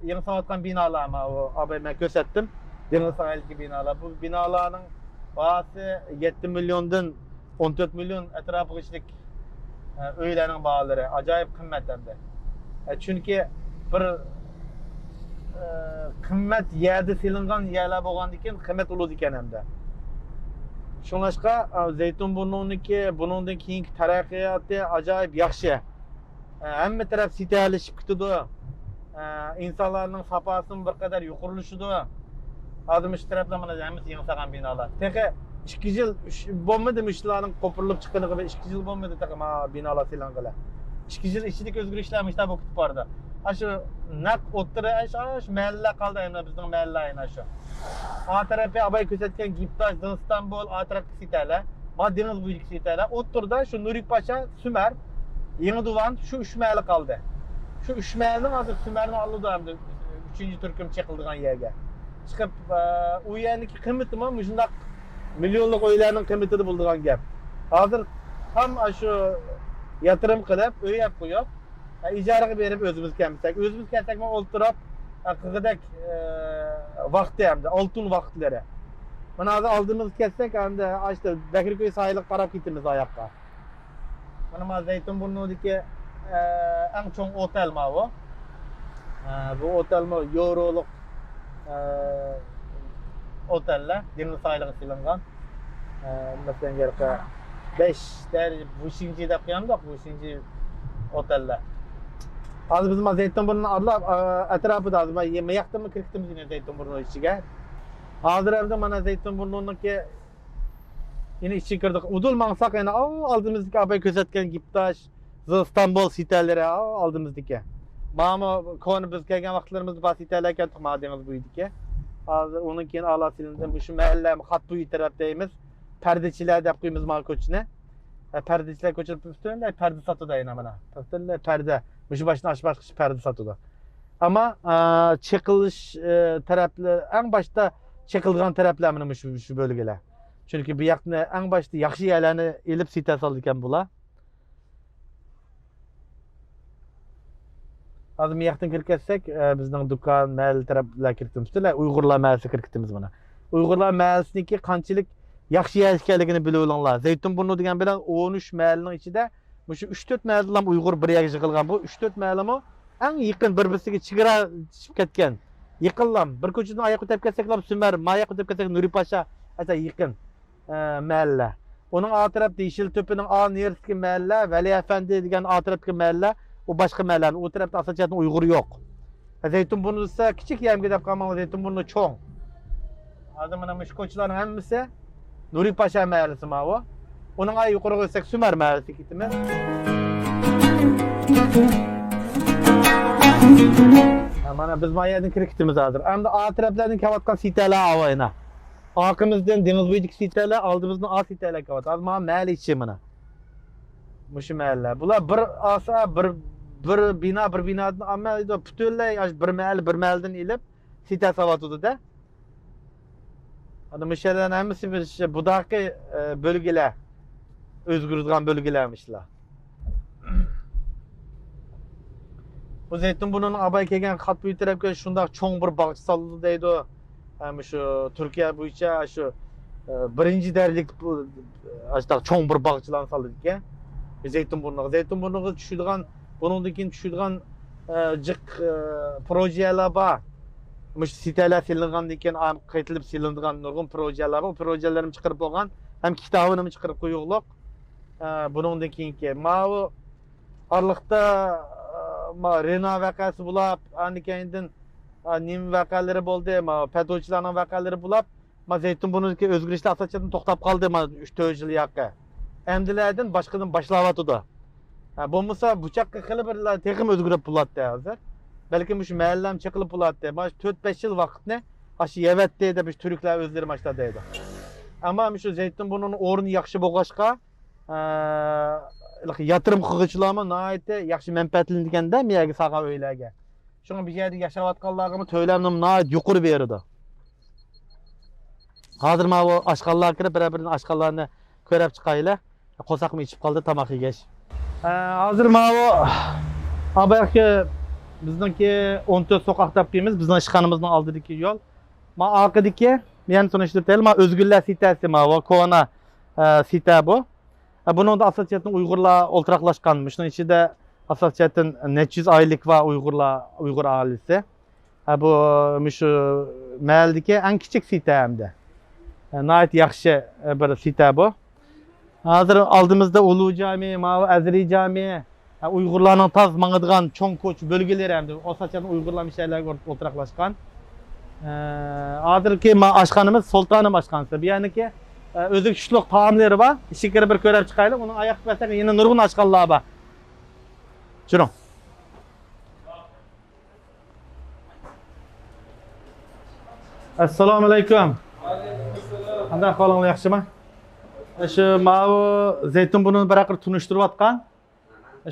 يېڭى سېلىۋاتقان بىنالار، ماۋۇ ئاباي مەن كۆرسەتتىم. دېڭىز ساھىلىدىكى بىنالار. بۇ بىنالارنىڭ باھاسى يەتتە مىليوندىن ئون تۆت مىليون ئەتراپىغىچىلىك، ئە، ئۆيلەرنىڭ باھالىرى ئاجايىپ قىممەت ئەمدى. ئە، چۈنكى بىر، ئە، قىممەت يەردە سېلىنغان يەرلەر بولغاندىكىن قىممەت بولىدىكەن ئەمدى. شۇڭلاشقا، ئە، زەيتۇن بۇرنۇنىڭكى بۇنىڭدىن كېيىنكى تەرەققىياتى ئاجايىپ ياخشى. ئە، ھەممە تەرەپ سىتەلىشىپ كېتىدۇ. ئە، ئىنسانلارنىڭ ساپاسىمۇ بىر قەدەر يۇقىرىلىشىدۇ. ھازىر مۇشۇ تەرەپلەر مانا ھەممىسى يېڭى سالغان بىنالار. تېخى ئىككى يىل ئۈچ، بولمىدى مۇشۇلارنىڭ قوپۇرۇلۇپ چىققىنىغا بىر ئىككى يىل بولمىدى تېخى ما بىنالار سېلىنغىلى. ئىككى يىل ئىچىدىكى ئۆزگىرىشلەر مۇشۇنداق بولۇپ كېتىپ بارىدۇ. ئاشۇ نەق ئوتتۇرا، ئاشۇ، ئاشۇ مەھەللە قالدى، ئەمدى بىزنىڭ مەھەللە ئەنە شۇ. ئا تەرەپى ئاباي كۆرسەتكەن گىپتاش، زىلىستانبۇل، ئا تەرەپتىكى سىتەلەر، ما دېڭىز بويىدىكى سىتەلەر، ئوتتۇرىدا شۇ نۇرى پاشا، سۈمەر، يېڭى دۇۋان، شۇ ئۈچ مەھەللە قالدى. شۇ ئۈچ مەھەللىنىڭ ھازىر سۈمەرنى ئالىدۇ ئەمدى ئۈچىنچى تۈركۈم چېقىلىدىغان يەرگە چىقىپ، ئە، ئۇ يەرنىڭكى قىممىتىمۇ مۇشۇنداق مىليونلۇق ئۆيلەرنىڭ قىممىتىدە بولىدىغان گەپ. ھازىر تام ئاشۇ ياتۇرۇم قىلىپ، ئۆي ئەپ قويۇپ، ئە، ئىجارىگە بېرىپ ئۆزىمىز كەلمىسەك، ئۆزىمىز كەلسەكمۇ ئولتۇرۇپ، ئە، قىلغۇدەك، ئە، ۋاقتى ئەمدى، ئالتۇن ۋاقىتلىرى. مانا ھازىر ئالدىمىزغا كەلسەك، ئەمدى ئاشۇ بەكرىكۆي ساھىلىغا قاراپ كېتىمىز ئاياققا. مانا ما زەيتۇن بۇرنۇدىكى، ئە، ئەڭ چوڭ ئوتەل ماۋۇ. ئە، بۇ ئوتەلمۇ يورولۇق، ئە، ئوتەللەر، دېڭىز ساھىلىغا سېلىنغان. ئە، مەسىلەن، ھېلىقى بەش دەرىجە بۇشىنجى دەپ قويامدۇق، بۇشىنجى ئوتەللەر. ھازىر بىز ما زەيتۇن بۇرنىنى ئارىلاپ، ئە، ئەتراپىدا ھازىر ما ياقتىنمۇ كىرىپ كېتىمىز يەنە زەيتۇن بۇرنى ئىچىگە. ھازىر ئەمدى مانا زەيتۇن بۇرنىنىڭكى يەنە ئىچىگە كىردۇق. ئۇدۇل ماڭساق يەنە، ئاۋۇ ئالدىمىزدىكى ئاباي كۆرسەتكەن گىپتاش، زىلىستانبۇل سىتەلىرى، ئاۋۇ ئالدىمىزدىكى. مانا كونا بىز كەلگەن ۋاقىتلىرىمىزدا بار سىتەلەر ئىكەن، مانا دېڭىز بويىدىكى. ھازىر ئۇنىڭ كېيىن ئالا سېلىندى. مۇشۇ مەھەللە خەت بويى تەرەپ دەيمىز. پەردىچىلەر دەپ قويىمىز مانا كوچىنى. ھە، پەردىچىلەر كوچىدا پۈتۈنلەي پەردە ساتىدۇ ئەينە مانا. پۈتۈنلەي پەردە. مۇشۇ باشتىن ئاشۇ باشقىچە پەردە ساتىدۇ. ئەمما، ئە، چېقىلىش، ئە، تەرەپلىرى، ئەڭ باشتا چېقىلىدىغان تەرەپلەر مانا مۇشۇ، شۇ بۆلگىلەر. چۈنكى بۇ ياقنى ئەڭ باشتا ياخشى يەرلەرنى ئېلىپ سىتە سالىدىكەن بۇلار. ھازىر مۇ ياقتىن كىرىپ كەتسەك، ئە، بىزنىڭ دۇكان، مەھەللە تەرەپلەر كىرىپ كېتىمىز. پۈتۈنلەي ئۇيغۇرلار مەھەللىسىگە كىرىپ كېتىمىز مانا. ئۇيغۇرلار مەھەللىسىنىڭكى قانچىلىك ياخشى يەر ئىكەنلىكىنى بىلىۋېلىڭلار. زەيتۇن بۇرنى دېگەن بىلەن ئون ئۈچ مەھەللىنىڭ ئىچىدە مۇشۇ ئۈچ تۆت مەھەللىلام ئۇيغۇر بىر يەرگە يىغىلغان. بۇ ئۈچ تۆت مەھەللىمۇ ئەڭ يېقىن بىر-بىرسىگە چېگرا چىقىپ كەتكەن. يېقىنلام. بىر كوچىدىن ئاياق ئۆتەپ كەتسەكلا سۈمەر، ماياق ئۆتەپ كەتسەك نۇرى پاشا، ئەسلى يېقىن، ئە، مەھەللە. ئۇنىڭ ئا تەرەپتە يېشىل تۆپىنىڭ ئا نېرىسىدىكى مەھەللە، ۋەلى ئەپەندى دېگەن ئا تەرەپتىكى مەھەللە، ئۇ باشقا مەھەللە. ئۇ تەرەپتە ئاساسىي جەھەتتىن ئۇيغۇر يوق. زەيتۇن بۇرنى دېسە كىچىك يەرمىكى دەپ قالماڭ، زەيتۇن بۇرنى چوڭ. ھازىر مانا مۇشۇ كوچىلارنىڭ ھەممىسى نۇرى پاشا مەھەللىسى ماۋۇ. ئۇنىڭ ئاي يۇقىرىغا ئۆتسەك سۈمەر مەھەللىسىگە كېتىمىز. ھە، مانا بىز ما يەردىن كىرىپ كېتىمىز ھازىر. ئەمدى ئا تەرەپلەردىن كېلىۋاتقان سىتەلەر ئاۋاينا. ئارقىمىزدىن دېڭىز بويىدىكى سىتەلەر، ئالدىمىزدىن ئا سىتەلەر كېلىۋاتىدۇ. ھازىر مانا مەھەللە ئىچى مانا. مۇشۇ مەھەللە. بۇلار بىر ئاسا، بىر، بىر بىنا، بىر بىنادىن ئەمما پۈتۈنلەي ئاشۇ بىر مەھەللە، بىر مەھەللىدىن ئېلىپ سىتە ساۋاتىدۇ-دە. ئانا مۇشۇ يەرلەرنىڭ ھەممىسى بىر شۇ بۇداقى، ئە، بۆلگىلەر. ئۆزگىرىدىغان بۆلگىلەرمۇ شۇلار. بۇ زەيتۇن بۇرنىنىڭ ئاباي كەلگەن خاتپۇي تەرەپكە شۇنداق چوڭ بىر باغچە سالدى دەيدۇ. ھە، مۇشۇ تۈركىيە بويىچە شۇ، ئە، بىرىنچى دەرىجىلىك بۇ، ئاشۇنداق چوڭ بىر باغچىلارنى سالىدىكەن. زەيتۇن بۇرنىغا، زەيتۇن بۇرنىغا چۈشىدىغان، بۇنىڭدىن كېيىن چۈشىدىغان، ئە، جىق، ئە، پروژېلار بار. مۇشۇ سىتەلەر سېلىنغاندىن كېيىن، ئا-، قېتىلىپ سېلىنىدىغان نۇرغۇن پروژېلار بار. پروژېلىرىمۇ چىقىرىپ بولغان، ھەم كىتابىنىمۇ چىقىرىپ قويۇقلۇق. ئە، بۇنىڭدىن كېيىنكى ماۋۇ ئارىلىقتا، ئە، ما رېنا ۋەقەسى بولاپ، ئاندىن كەينىدىن، ئە، نېمە ۋەقەلىرى بولدى، ما پەتۋاچىلارنىڭ ۋەقەلىرى بولاپ، ما زەيتۇن بۇرنىدىكى ئۆزگىرىشلەر ئاساسەن توختاپ قالدى، ما ئۈچ تۆت يىل ياقى. ئەمدىلەردىن باشقىدىن باشلاۋاتىدۇ. ھە، بولمىسا بۇ چاققا خېلى بىر تېخىمۇ ئۆزگىرىپ بولاتتى ھازىر. بەلكىم مۇشۇ مەھەللەم چېقىلىپ بولاتتى. مانا شۇ تۆت بەش يىل ۋاقىتنى ئاشۇ يەۋەتتى دەپ مۇشۇ تۈركلەر ئۆزلىرى ماشتا دەيدۇ. ئەمما مۇشۇ زەيتۇن بۇرنىنىڭ ئورنى ياخشى بولغاچقا، ئە، ياتىرىم قىلغۇچىلارمۇ ناھايىتى ياخشى مەنپەئەتلىنىدىكەندە، بۇ يەرگە سالغان ئۆيلەرگە. شۇڭا بۇ يەردە ياشاۋاتقانلارغىمۇ تۆلەمنىمۇ ناھايىتى يۇقىرى بېرىدۇ. ھازىر ماۋۇ ئاشخانىلارغا كىرىپ، بىرەر-بىرىدىن ئاشخانىلارنى كۆرۈپ چىقايلى. قورساقمۇ ئېچىپ قالدى تاماق يېگەچ. ئە، ھازىر ماۋۇ ئاباياقى بىزنىڭكى ئون تۆت سوقاق دەپ قويىمىز، بىزنىڭ ئىشخانىمىزنىڭ ئالدىدىكى يول. ما ئارقىدىكى، يەنە تونۇشتۇرۇپ بېرەيلى، ما ئۆزگۈرلەر سىتەسى، ماۋۇ كونا، ئە، سىتە بۇ. ھە، بۇنىڭدا ئاساسىي جەھەتتىن ئۇيغۇرلار ئولتۇراقلاشقان. مۇشۇنىڭ ئىچىدە ئاساسىي جەھەتتىن نەچچە يۈز ئائىلىلىك بار ئۇيغۇرلار، ئۇيغۇر ئائىلىسى. ھە، بۇ مۇشۇ مەھەللىدىكى ئەڭ كىچىك سىتە ھەمدە. ھە، ناھايىتى ياخشى، ھە، بىر سىتە بۇ. ھازىر ئالدىمىزدا ئۇلۇ جامى، ماۋۇ ئەزرى جامى، ھە، ئۇيغۇرلارنىڭ تاز ماڭىدىغان چوڭ كوچا بۆلگىلىرى ھەمدە ئاساسەن ئۇيغۇرلار مۇشۇ يەرلەرگە ئولتۇراقلاشقان. ئە، ھازىرقى ما-، ئاشخانىمىز سۇلتانىم ئاشخانىسى. بۇ يەرنىڭكى، ئە، ئۆزىگە چۈشلۈك تائاملىرى بار. ئىچىگە كىرىپ بىر كۆرۈپ چىقايلى. ئۇنىڭ ئاياغ بەسەك يەنە نۇرغۇن ئاشخانىلار بار. جۈرۈڭ. ئەسسالامۇ ئەلەيكۇم. قانداق ئەھۋالىڭلار، ياخشىمۇ؟ شۇ ماۋۇ زەيتۇن بۇرنىنى بىراقلا تونۇشتۇرۇۋاتقان.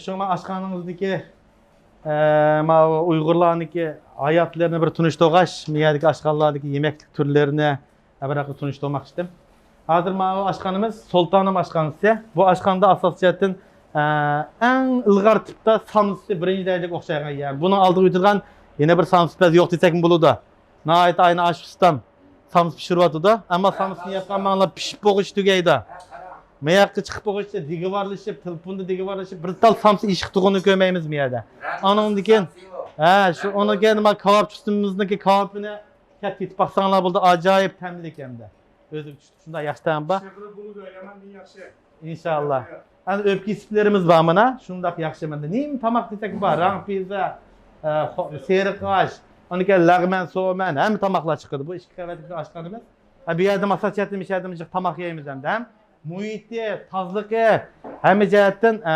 شۇڭا مەن ئاشخانىڭىزدىكى، ئە، ماۋۇ ئۇيغۇرلارنىڭكى ھاياتلىرىنى بىر تونۇشتۇرغاچ، مۇ يەردىكى ئاشخانىلارنىكى يېمەكلىك تۈرلىرىنى، ئە، بىراقلا تونۇشتۇرماقچىدىم. ھازىر ماۋۇ ئاشخانىمىز سۇلتانىم ئاشخانىسى. بۇ ئاشخانىدا ئاساسىي جەھەتتىن، ئە، ئەڭ ئىلغار تىپتا سامسىسى بىرىنچى دەرىجىلىك ئوخشايدىغان يەر. بۇنىڭ ئالدىغا ئۆتىدىغان يەنە بىر سامسىپەز يوق دېسەكمۇ بولىدۇ. ناھايىتى ئاينى ئاشۇ ئۇستام سامسا پىشۇرۇۋاتىدۇ. ئەمما سامسىنى ياپقان ماڭلا پىشىپ بولغۇچە تۈگەيدۇ. ماياققا چىقىپ بولغۇچە دىگىۋارلىشىپ، تېلېفوندا دىگىۋارلىشىپ، بىر تال سامسا ئېشىقتۇرغىنىنى كۆرمەيمىز مۇ يەردە. ئانىڭدىن كېيىن، ھە، شۇ ئۇنىڭ كېيىن ما كاۋاپچى ئۇستىمىزنىڭكى كاۋاپىنى كەپ تېتىپ باقساڭلار بولىدۇ، ئاجايىپ تەملىك ئەمدى. ئۆزى شۇنداق ياخشى تەم بار. ئىشلىغىلى بولىدۇ، ياماندىن ياخشى. ئىنشاللا. ئەنە ئۆپكە يېسىپلىرىمىز بار مانا. شۇنداق ياخشى مانا. نېمە تاماق دېسەك بار. راڭ پىززا، ئە، خو-، سېرىق ئاش، ئاندىن كېيىن لەغمەن، سومەن، ھەممە تاماقلار چىقىدۇ. بۇ ئىككى قەۋەتلىك ئاشخانىمىز. ھە، بۇ يەردە ماساچەتنى مىشەدىمۇ جىق تاماق يەيمىز ھەمدە ھەم مۇھىتى، تازىلىقى ھەممە جەھەتتىن، ئە،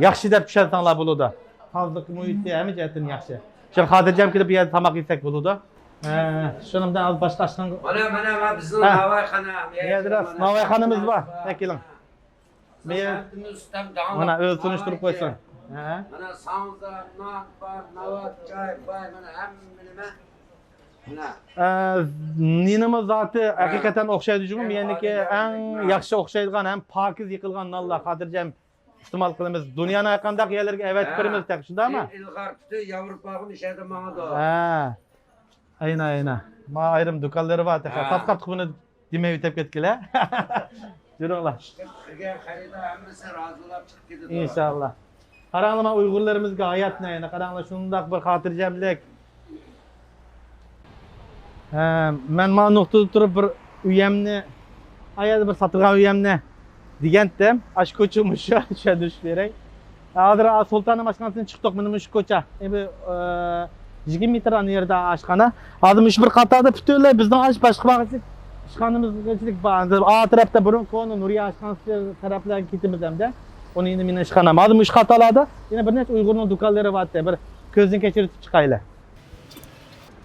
ياخشى دەپ چۈشەنسەڭلار بولىدۇ. تازىلىقى، مۇھىتى ھەممە جەھەتتىن ياخشى. شۇ خاتىرجەم كېلىپ بۇ يەردە تاماق يېسەك بولىدۇ. ئە، شۇنىڭ بىلەن ھازىر باشقا ئاشخانىغا. مانا، مانا، مانا بىزنىڭ ھە. ناۋايخانا. بۇ يەردە راست ناۋايخانىمىز بار. ئەكېلىڭ. مانا ئۆزى تونۇشتۇرۇپ قويسۇن. ھە. مانا ساڭزا نان بار، ناۋات، چاي بار، مانا ھەممە نېمە. مانا. ئە، نېنىمۇ زاتى ھە. ھەقىقەتەن ئوخشايدۇ جۇمۇ. مېنىڭكى ئەڭ ياخشى ئوخشايدىغان ھەم پاكىز يېقىلغان نانلار خاتىرجەم ئىستېمال قىلىمىز. دۇنيانىڭ ھەرقانداق يەرلىرىگە ئەۋەتىپ ھە. بېرىمىز تېخى، شۇنداقمۇ؟ ئىلغار پۈتۈن ياۋروپاغا مۇشۇ يەردە ماڭىدۇ. ھە. ئەينە، ئەينە. ما ئايرىم دۇكانلىرى بار تېخى. ھە. تاسقا تۇخۇمىنى دېمەي ئۆتۈپ كەتكىلە. يۈرۈڭلار. كىرگەن خېرىدار ھەممىسى رازىلاپ چىقىپ كېتىدۇ. ئىنشاللا. قاراڭلار، مانا ئۇيغۇرلىرىمىزگە ھاياتنى، يەنە قاراڭلار، شۇنداق بىر خاتىرجەملىك. ھە، مەن مانا نۇقتىدا تۇرۇپ بىر ئۆيەمنى، ئا يەردە بىر ساتىدىغان ئۆيەمنى دېگەنتىم. ئاشۇ كوچا مۇشۇ، چۈشەندۈرۈش بېرەي. ھازىر سۇلتانىم ئاشخانىسىدىن چىقتۇق. مانا مۇشۇ كوچا. ئە، بىر، ئە، يىگىرمە مېتىر ئانا يەردە ئاشخانا. ھازىر مۇشۇ بىر قاتاردا پۈتۈنلەي بىزنىڭ ئاش باشقا باغچىلىك ئىشخانىمىزغىچىلىك بار. ھازىر ئا تەرەپتە بۇرۇن كونا نۇرىيە ئاشخانىسى تەرەپلەرگە كېتىمىز ئەمدى. ئۇنىڭ يېنى مېنىڭ ئىشخانام. ھازىر مۇشۇ قاتارلاردا يەنە بىر نەچچە ئۇيغۇرنىڭ دۇكانلىرى بارتتى. بىر كۆزدىن كەچۈرۈپ چىقايلى.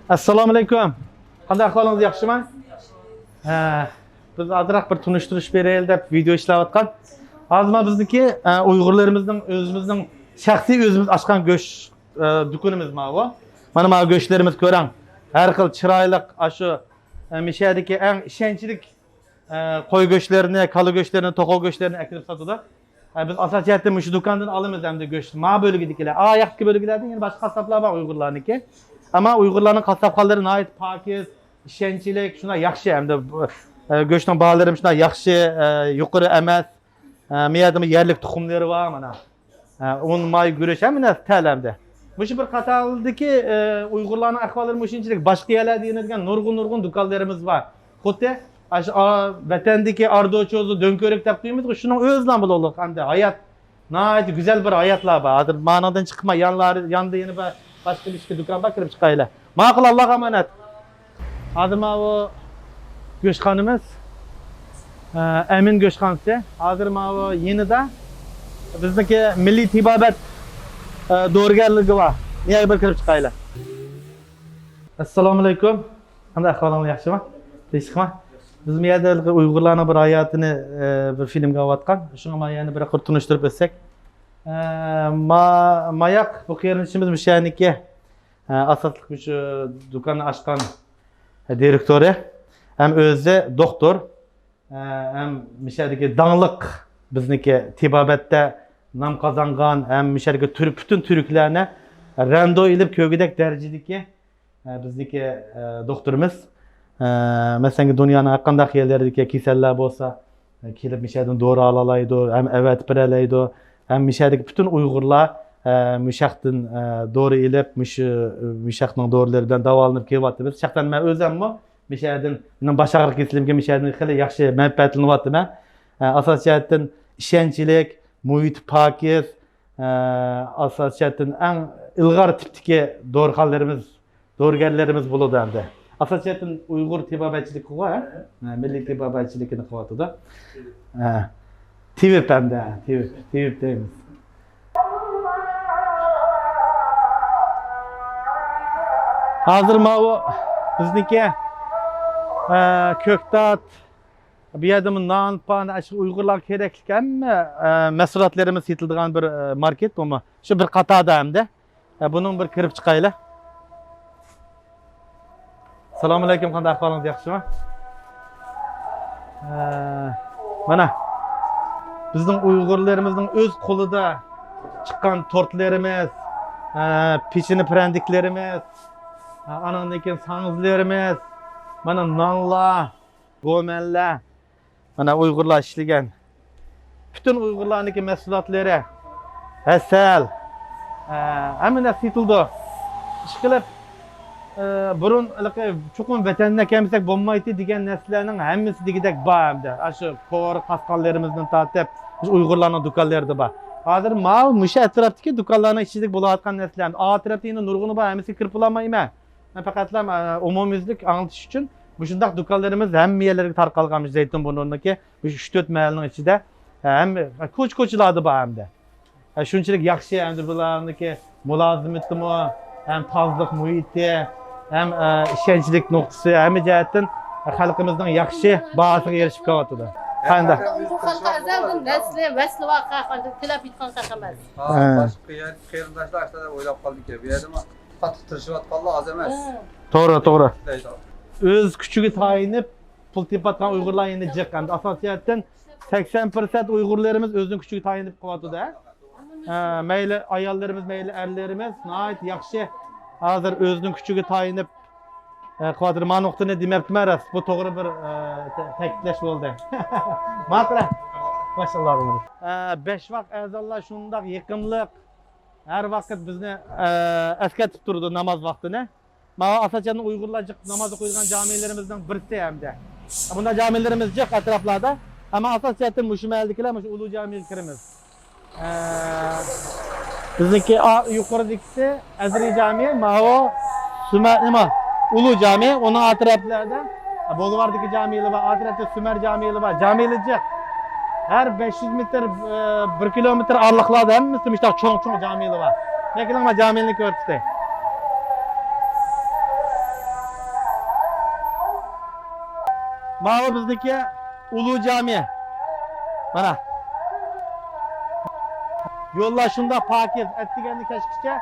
ئەسسالامۇئەلەيكۇم. قانداق ئەھۋالىڭىز، ياخشىمۇ؟ ھە، بىز ئازراق بىر تونۇشتۇرۇش بېرەيلى دەپ ۋىدېئو ئىشلەۋاتقان. ھازىر مانا بىزنىڭكى، ئە، ئۇيغۇرلىرىمىزنىڭ ئۆزىمىزنىڭ شەخسىي ئۆزىمىز ئاچقان گۆش، ئە، دۇكىنىمىز ماۋۇ. مانا، ماۋۇ گۆشلىرىمىز كۆرۈڭ. ھەر خىل چىرايلىق، ئاشۇ، ئە، مىشەدىكى ئەڭ ئىشەنچلىك ئە، قوي گۆشلىرىنى، كالا گۆشلىرىنى، توخۇ گۆشلىرىنى ئەكىرىپ ساتىدۇ. ئە، بىز ئاساسىي جەھەتتىن مۇشۇ دۇكاندىن ئالىمىز ئەمدى گۆشنى. ما بۆلگىدىكىلەر، ئا ياقتىكى بۆلگىلەردە يەنە باشقا قاسساپلار بار ئۇيغۇرلارنىڭكى. ئەمما ئۇيغۇرلارنىڭ قاسساپخانىلىرى ناھايىتى پاكىز، ئىشەنچلىك، شۇنداق ياخشى ئەمدى بۇ، ئە، گۆشنىڭ باھالىرى شۇنداق ياخشى، ئە، يۇقىرى ئەمەس. ئە، مۇ يەردىمۇ يەرلىك تۇخۇملىرى بار مانا. ئە، ئۇن، ماي، گۈرۈچ، ھەممە نەرسە تەلەمدە. مۇشۇ بىر قاتاردىكى، ئە، ئۇيغۇرلارنىڭ ئەھۋاللىرى مۇشۇنچىلىك، باشقا يەرلەردە يېنىدىگەن نۇرغۇن، نۇرغۇن دۇكانلىرىمىز بار. خۇددى ئاشۇ، ئا، ۋەتەندىكى ئاردۇ، چوزۇ، دۆڭكۆرۈك دەپ قويىمىزغۇ، شۇنىڭ ئۆزىلا بولۇلۇق ئەمدى ھايات. ناھايىتى گۈزەل بىر ھاياتلار بار. ھازىر مانىڭدىن چىقماي، يانلار-، ياندا يەنە بىر باشقا بىر ئىككى دۇكان بار، كىرىپ چىقايلى. ماقۇل، ئاللاغا ئامانەت. ھازىر ماۋۇ گۆشخانىمىز، ئە، ئەمىن گۆشخانىسى. ھازىر ماۋۇ يېنىدا بىزنىڭكى مىللىي تېبابەت، ئە، دورىگەرلىكى بار. نېيە بىر كىرىپ چىقايلى. ئەسسالامۇئەلەيكۇم. قانداق ئەھۋالىڭلار، ياخشىمۇ؟ تىنچلىقمۇ؟ بىز بۇ يەردە ھېلىقى ئۇيغۇرلارنىڭ بىر ھاياتىنى، ئە، بىر فىلىمگە ئاۋاتقان. شۇڭا ما يەنە بىر قۇر تونۇشتۇرۇپ ئۆتسەك. ئە، ما-، ماياق بۇ قېرىندىشىمىز مۇشۇ يەرنىڭكى، ئە، ئاساسلىق مۇشۇ دۇكاننى ئاچقان دىرېكتورى ھەم ئۆزى دوختۇر، ئە، ھەم مۇشۇ يەردىكى داڭلىق بىزنىڭكى تېبابەتتە نام قازانغان ھەم مۇشۇ يەردىكى تۈر-، پۈتۈن تۈركلەرنى رەندو ئېلىپ كۆرگۈدەك دەرىجىدىكى ئە، بىزنىڭكى، ئە، دوختۇرىمىز، ئە، مەسىلەن، دۇنيانىڭ ھەر قانداق يەرلىرىدىكى كېسەللەر بولسا، ئە، كېلىپ مۇشۇ يەردىن دورا ئالالايدۇ، ھەم ئەۋەتىپ بېرەلەيدۇ، ھەم مۇشۇ يەردىكى پۈتۈن ئۇيغۇرلار، ئە، مۇشۇ ياقتىن، ئە، دورا ئېلىپ، مۇشۇ، مۇشۇ ياقنىڭ دورىلىرى بىلەن داۋالىنىپ كېلىۋاتىمىز. شەخسەن مەن ئۆزۈممۇ مۇشۇ يەردىن، مېنىڭ باش ئاغرىق كېسىلىمگە مۇشۇ يەردىن خېلى ياخشى مەنپەئەتلىنىۋاتىمەن. ئە، ئاساسىي جەھەتتىن ئىشەنچلىك، مۇھىتى پاكىز، ئە، ئاساسىي جەھەتتىن ئەڭ ئىلغار تىپتىكى دورىخانىلىرىمىز، دورىگەرلىرىمىز بولىدۇ ئەمدى. ئاساسىي جەھەتتىن ئۇيغۇر تېبابەتچىلىكىغۇ، ھە؟ ھە، مىللىي تېبابەتچىلىكىنى قىلىۋاتىدۇ. ھە. تېۋىپ ئەمدى، ھە، تېۋىپ، تېۋىپ دەيمىز. ھازىر ماۋۇ بىزنىڭكى، ئە، كۆكتات، بۇ يەردىمۇ نان، پان، ئاشۇ ئۇيغۇرلارغا كېرەكلىك ھەممە، ئە، مەھسۇلاتلىرىمىز سېتىلىدىغان بىر، ئە، ماركېت بۇمۇ. شۇ بىر قاتاردا ئەمدى. ئە، بۇنىڭ بىر كىرىپ چىقايلى. سالام ئەلەيكۇم، قانداق ئەھۋالىڭىز، ياخشىمۇ؟ ئە، مانا، بىزنىڭ ئۇيغۇرلىرىمىزنىڭ ئۆز قولىدا چىققان تورتلىرىمىز، ئە، پېچىنە پىرەندىكلىرىمىز، ئە، ئانىڭدىن كېيىن ساڭزىلىرىمىز، مانا نانلار، گومەنلەر، مانا ئۇيغۇرلار ئىشلىگەن، پۈتۈن ئۇيغۇرلارنىڭكى مەھسۇلاتلىرى، ھەسەل، ئە، ھەممە نەرسە سېتىلىدۇ. ئىشقىلىپ، ئە، بۇرۇن ھېلىقى چوقۇم ۋەتەندىن ئەكەلمىسەك بولمايتتى دېگەن نەرسىلەرنىڭ ھەممىسى دېگۈدەك بار ئەمدى. ئاشۇ كورا قاسقانلىرىمىزدىن تارتىپ، شۇ ئۇيغۇرلارنىڭ دۇكانلىرىدا بار. ھازىر ماۋۇ مۇشۇ ئەتراپتىكى دۇكانلارنىڭ ئىچىدە بولۇۋاتقان نەرسىلەر. ئا تەرەپتە يەنە نۇرغۇنى بار، ھەممىسىگە كىرىپ بولالمايمەن. مەن پەقەتلا، ئە، ئومۇميۈزلۈك ئاڭلىتىش ئۈچۈن مۇشۇنداق دۇكانلىرىمىز ھەممە يەرلەرگە تارقالغان، مۇشۇ زەيتۇن بۇرنىدىكى مۇشۇ ئۈچ تۆت مەھەللىنىڭ ئىچىدە، ھە، ھەممە، ھە، كوچا-كوچىلاردا بار ئەمدى. ھە، شۇنچىلىك ياخشى ئەمدى بۇلارنىڭكى مۇلازىمىتىمۇ، ھەم تازىلىق مۇھىتى، ھەم، ئە، ئىشەنچلىك نۇقتىسى، ھەممە جەھەتتىن خەلقىمىزنىڭ ياخشى باھاسىغا ئېرىشىپ كېلىۋاتىدۇ. قانداق؟ بۇ خەلققە ئەزەلدىن ۋەسلى، ۋەسلى بار خەق، تىلەپ ئېيتقان خەق ئەمەس. ھە، ھە. باشقا يەردىكى قېرىنداشلار ئاشۇنداق ئويلاپ قالدىكەن، بۇ يەردىمۇ قاتتىق تىرىشىۋاتقانلار ئاز ئەمەس. توغرا، توغرا. ئۆز كۈچىگە تايىنىپ پۇل تېپىۋاتقان ئۇيغۇرلار يەنە جىق. ئەمدى ئاساسىي جەھەتتىن سەكسەن پىرسەنت ئۇيغۇرلىرىمىز ئۆزىنىڭ كۈچىگە تايىنىپ قىلىۋاتىدۇ، ھە؟ ھە، مەيلى ئاياللىرىمىز، مەيلى ئەرلىرىمىز ناھايىتى ياخشى. ھازىر ئۆزىنىڭ كۈچىگە تايىنىپ، ھە، قىلىۋاتىدۇ. مانا نۇقتىنى دېمەپتىمەن، راست. بۇ توغرا بىر، ھە، تە-، تەكىتلەش بولدى. ماقۇل. ماشائاللاھ. ھە، بەش ۋاق ئەزانلار شۇنداق يېقىملىق. ھەر ۋاقىت بىزنى، ئە، ئەسكەرتىپ تۇرىدۇ ناماز ۋاقتىنى. ماۋۇ ئاساسەن ئۇيغۇرلار جىق ناماز ئوقۇيدىغان جامىلىرىمىزنىڭ بىرسى ھەمدە. بۇنداق جامىلىرىمىز جىق ئەتراپلاردا. ئەمما ئاساسىيەتتىن مۇشۇ مەھەللىدىكىلەر مۇشۇ ئۇلۇغ جامىگە كىرىمىز. ئە، بىزنىڭكى ئا-، يۇقىرىدىكىسى ئەزرى جامى، ماۋۇ سۈمە-، نېمە، ئۇلۇغ جامى، ئۇنىڭ ئەتراپلاردا بولۋاردىكى جامىلار بار، ئەتراپتا سۈمەر جامىلار بار. جامىلار جىق. ھەر بەش يۈز مېتىر، ئە، بىر كىلومېتىر ئارىلىقلاردا ھەممىسى مۇشۇنداق چوڭ-چوڭ جامىلار بار. لېكىن مانا جامىلىنى كۆرسىتەي. ماۋۇ بىزنىڭكى ئۇلۇغ جامى. مانا. يوللار شۇنداق پاكىز، ئەتىگەندىن كەچكىچە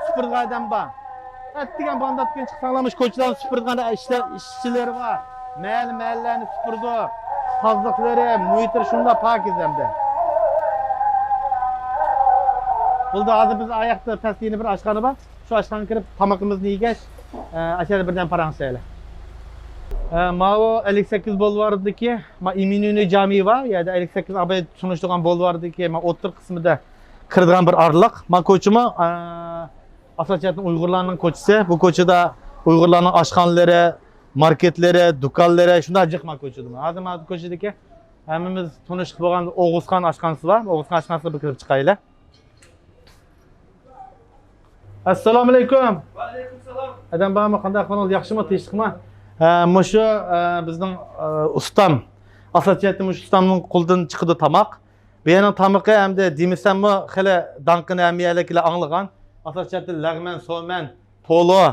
سۈپۈرىدىغان ئادەم بار. ئەتىگەن بامدات كۈن چىقساڭلار، مۇشۇ كوچىلارنى سۈپۈرىدىغان ئىشلار، ئىشچىلىرى بار. مەھەللە، مەھەللىلەرنى سۈپۈرىدۇ. تازىلىقلىرى، مۇھىتلىرى شۇنداق پاكىز ھەمدە. بولدى، ھازىر بىز ئاياقتا پەستە يەنە بىر ئاشخانا بار. شۇ ئاشخانىغا كىرىپ تامىقىمىزنى يېگەچ، ئە، ئاشۇ يەردە بىردەم پاراڭلىشايلى. ئە، ماۋۇ ئەللىك سەككىز بولۋاردىكى، ما، ئىمىنۇنى جامى بار. يەردە ئەللىك سەككىز ئاباي تونۇشتۇرغان بولۋاردىكى، ما، ئوتتۇرا قىسمىدا كىرىدىغان بىر ئارىلىق. ما، كوچىمۇ، ئە، ئاساسىي جەھەتتىن ئۇيغۇرلارنىڭ كوچىسى. بۇ كوچىدا ئۇيغۇرلارنىڭ ئاشخانىلىرى، ماركېتلىرى، دۇكانلىرى شۇنداق جىق ما كوچىدا. ھازىر ما كوچىدىكى ھەممىمىز تونۇشلۇق بولغان ئوغۇزخان ئاشخانىسى بار. ئوغۇزخان ئاشخانىسىغا بىر كىرىپ چىقايلى. ئەسسالامۇئەلەيكۇم. ۋەئەلەيكۇمسالام. ئادەم بارمۇ؟ قانداق ئەھۋالىڭىز؟ ياخشىمۇ؟ تىنچلىقمۇ؟ ھە، مۇشۇ، ئە، بىزنىڭ، ئە، ئۇستام. ئاساسىي جەھەتتىن مۇشۇ ئۇستامنىڭ قولىدىن چىقىدۇ تاماق. بۇ يەرنىڭ تامىقى ئەمدى دېمىسەممۇ خېلى داڭقىنى ھەممە يەرلىكلەر ئاڭلىغان. ئاساسىي جەھەتتىن لەغمەن، سومەن، پولۇ،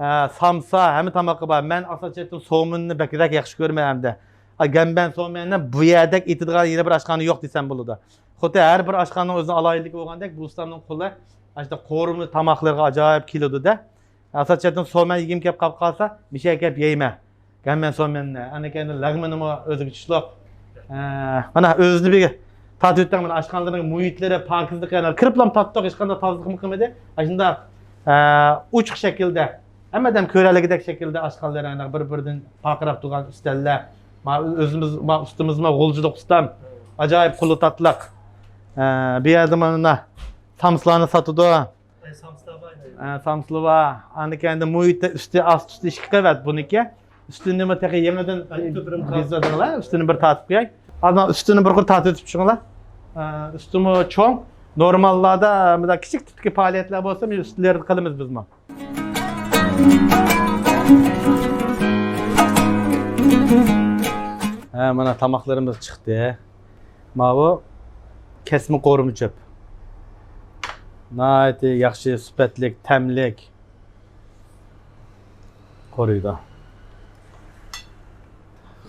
ھە، سامسا، ھەممە تامىقى بار. مەن ئاساسىي جەھەتتىن سومىنىنى بەكرەك ياخشى كۆرىمەن ئەمدى. ھە، گەنمەن سومەننى بۇ يەردەك ئېتىدىغان يەنە بىر ئاشخانا يوق دېسەم بولىدۇ. خۇددى ھەر بىر ئاشخانىنىڭ ئۆزىنىڭ ئالاھىدىلىكى بولغاندەك، بۇ ئۇستامنىڭ قولى ئاشۇنداق قورۇما تاماقلىرىغا ئاجايىپ كېلىدۇ-دە. ئاساسىي جەھەتتىن سومەن يېگۈم كەپ قاپ قالسا، مىشەگە كەپ يەيمەن. گەنمەن سومەننى، ئەنە كەينىدىن لەغمىنىمۇ ئۆزىگە چۈشلۈك. ئە، مانا ئۆزىنى بىر تارتىۋېتىڭ، مانا ئاشخانىلارنىڭ مۇھىتلىرى، پاكىزلىقى، ئەنە كىرىپلام تارتتۇق، ھېچقانداق تازىلىقمۇ قىلمىدى. ئاشۇنداق، ئە، ئوچۇق شەكىلدە، ھەممە ئادەم كۆرەلىگۈدەك شەكىلدە ئاشخانىلار، ئەنە بىر-بىرىدىن پارقىراپ تۇرغان ئۈستەللەر. ما ئۆزىمىز، ما ئۇستىمىز، ما غۇلجىلىق ئۇستام. ئاجايىپ قۇلى تاتلىق. ئە، بۇ يەردە مانا سامسىلارنى ساتىدۇ. ئە، سامسىلار بار. ئە، سامسىلار بار. ئاندىن كېيىن ئەمدى مۇھىتى ئۈستى، ئاستى، ئۈستى ئىككى قەۋەت بۇنىڭكى. ئۈستىنىمۇ تېخى يېڭىدىن ئۈستىنى بىر تارتىپ قوياي. ئانا، ئۈستىنى بىر تارتىپ ئۆتۈپ چىقىڭلار. ئە، ئۈستىمۇ چوڭ. نورماللاردا، ئە، مۇنداق كىچىك تىپتىكى پائالىيەتلەر بولسا، مۇشۇ ئۈستىلەردە قىلىمىز بىزمۇ. ھە، مانا تاماقلىرىمىز چىقتى. ماۋۇ كەسمە قورۇما چۆپ. ناھايىتى ياخشى، سۈپەتلىك، تەملىك قورۇيدۇ.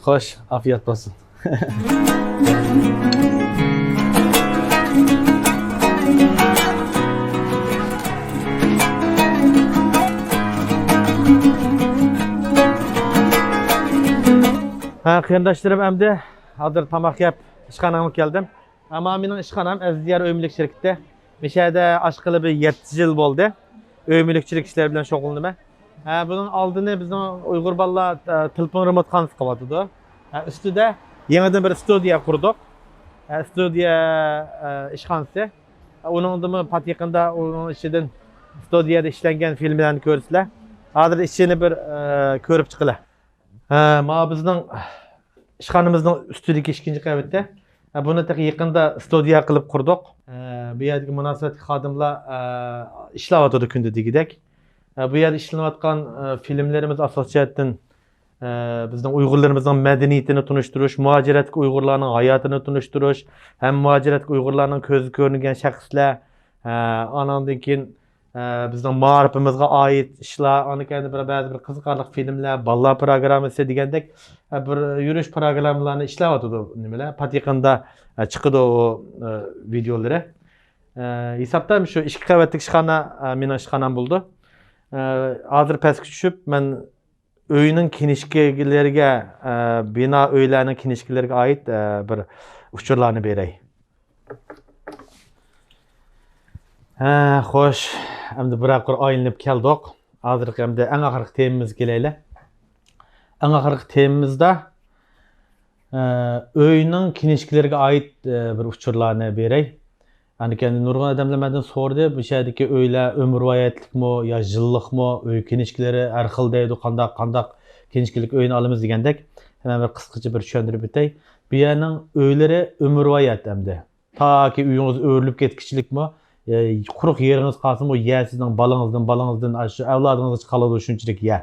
خوش، ئاپىيەت بولسۇن. ھە، قېرىنداشلىرىم، ئەمدى ھازىر تاماق يەپ ئىشخانامغا كەلدىم. ئەمما مېنىڭ ئىشخانام ئەزىز دىيار ئۆي مۈلۈك شىركىتى. مۇشۇ يەردە ئاشقىلى بىر يەتتە يىل بولدى. ئۆي مۈلۈكچىلىك ئىشلىرى بىلەن شۇغۇللىنىمەن. ھە، بۇنىڭ ئالدىنى بىزنىڭ ئۇيغۇر بالىلار، ئە، تېلېفون رېمونتخانىسى قىلىۋاتىدۇ. ھە، ئۈستىدە يېڭىدىن بىر ستۇدىيە قۇردۇق. ھە، ستۇدىيە، ئە، ئىشخانىسى. ھە، ئۇنىڭدىمۇ پات يېقىندا ئۇنىڭ ئىچىدىن ستۇدىيەدە ئىشلەنگەن فىلىملەرنى كۆرىسىلەر. ھازىر ئىچىنى بىر، ئە، كۆرۈپ چىقىلى. ھە، مانا بىزنىڭ ئىشخانىمىزنىڭ ئۈستىدىكى ئىككىنچى قەۋىتى. ھە، بۇنى تېخى يېقىندا ستۇدىيە قىلىپ قۇردۇق. ھە، بۇ يەردىكى مۇناسىۋەتلىك خادىملار، ھە، ئىشلەۋاتىدۇ كۈندە دېگۈدەك. ھە، بۇ يەردە ئىشلىنىۋاتقان، ھە، فىلىملىرىمىز ئاساسىي جەھەتتىن، ھە، بىزنىڭ ئۇيغۇرلىرىمىزنىڭ مەدەنىيىتىنى تونۇشتۇرۇش، مۇھاجىرەتتىكى ئۇيغۇرلارنىڭ ھاياتىنى تونۇشتۇرۇش، ھەم مۇھاجىرەتتىكى ئۇيغۇرلارنىڭ كۆزگە كۆرۈنگەن شەخسلەر، ھە، ئاناندىن كېيىن ئە، بىزنىڭ مائارىپىمىزغا ئائىت ئىشلار، ئاندىن كېيىن بىر، بەزى بىر قىزىقارلىق فىلىملەر، بالىلار پىروگراممىسى دېگەندەك، ئە، بىر يۈرۈش پىروگراممىلارنى ئىشلەۋاتىدۇ، نېمىلەر، پات يېقىندا، ئە، چىقىدۇ ئۇ، ئە، ۋىدېئولىرى. ئە، ھېسابتا شۇ ئىككى قەۋەتلىك ئىشخانا، ئە، مېنىڭ ئىشخانام بولىدۇ. ئە، ھازىر پەسكە چۈشۈپ، مەن ئۆينىڭ كىنىشكىلىرىگە، ئە، بىنا ئۆيلەرنىڭ كىنىشكىلىرىگە ئائىت، ئە، بىر ئۇچۇرلارنى بېرەي. ھە، خوش. ئەمدى بىرەر قۇر ئايلىنىپ كەلدۇق. ھازىرقى ئەمدى ئەڭ ئاخىرقى تېمىمىزغا كېلەيلى. ئەڭ ئاخىرقى تېمىمىزدا، ئە، ئۆينىڭ كىنىشكىلىرىگە ئائىت، ئە، بىر ئۇچۇرلارنى بېرەي. ئاندىن كېيىن نۇرغۇن ئادەملەر مەندىن سورىدى، بۇ يەردىكى ئۆيلەر ئۆمۈرۋايەتلىكمۇ يا يىللىقمۇ، ئۆي كىنىشكىلىرى ھەر خىل دەيدۇ، قانداق، قانداق كىنىشكىلىك ئۆينى ئالىمىز دېگەندەك. مەن بىر قىسقىچە بىر چۈشەندۈرۈپ ئۆتەي. بۇ يەرنىڭ ئۆيلىرى ئۆمۈرۋايەت ئەمدى. تاكى ئۆيىڭىز ئۆرۈلۈپ كەتكۈچىلىكمۇ، ئە، قۇرۇق يېرىڭىز قالسىمۇ، يەر سىزنىڭ بالىڭىزدىن، بالىڭىزدىن، ئاشۇ ئەۋلادىڭىزغىچە قالىدۇ، شۇنچىلىك يەر.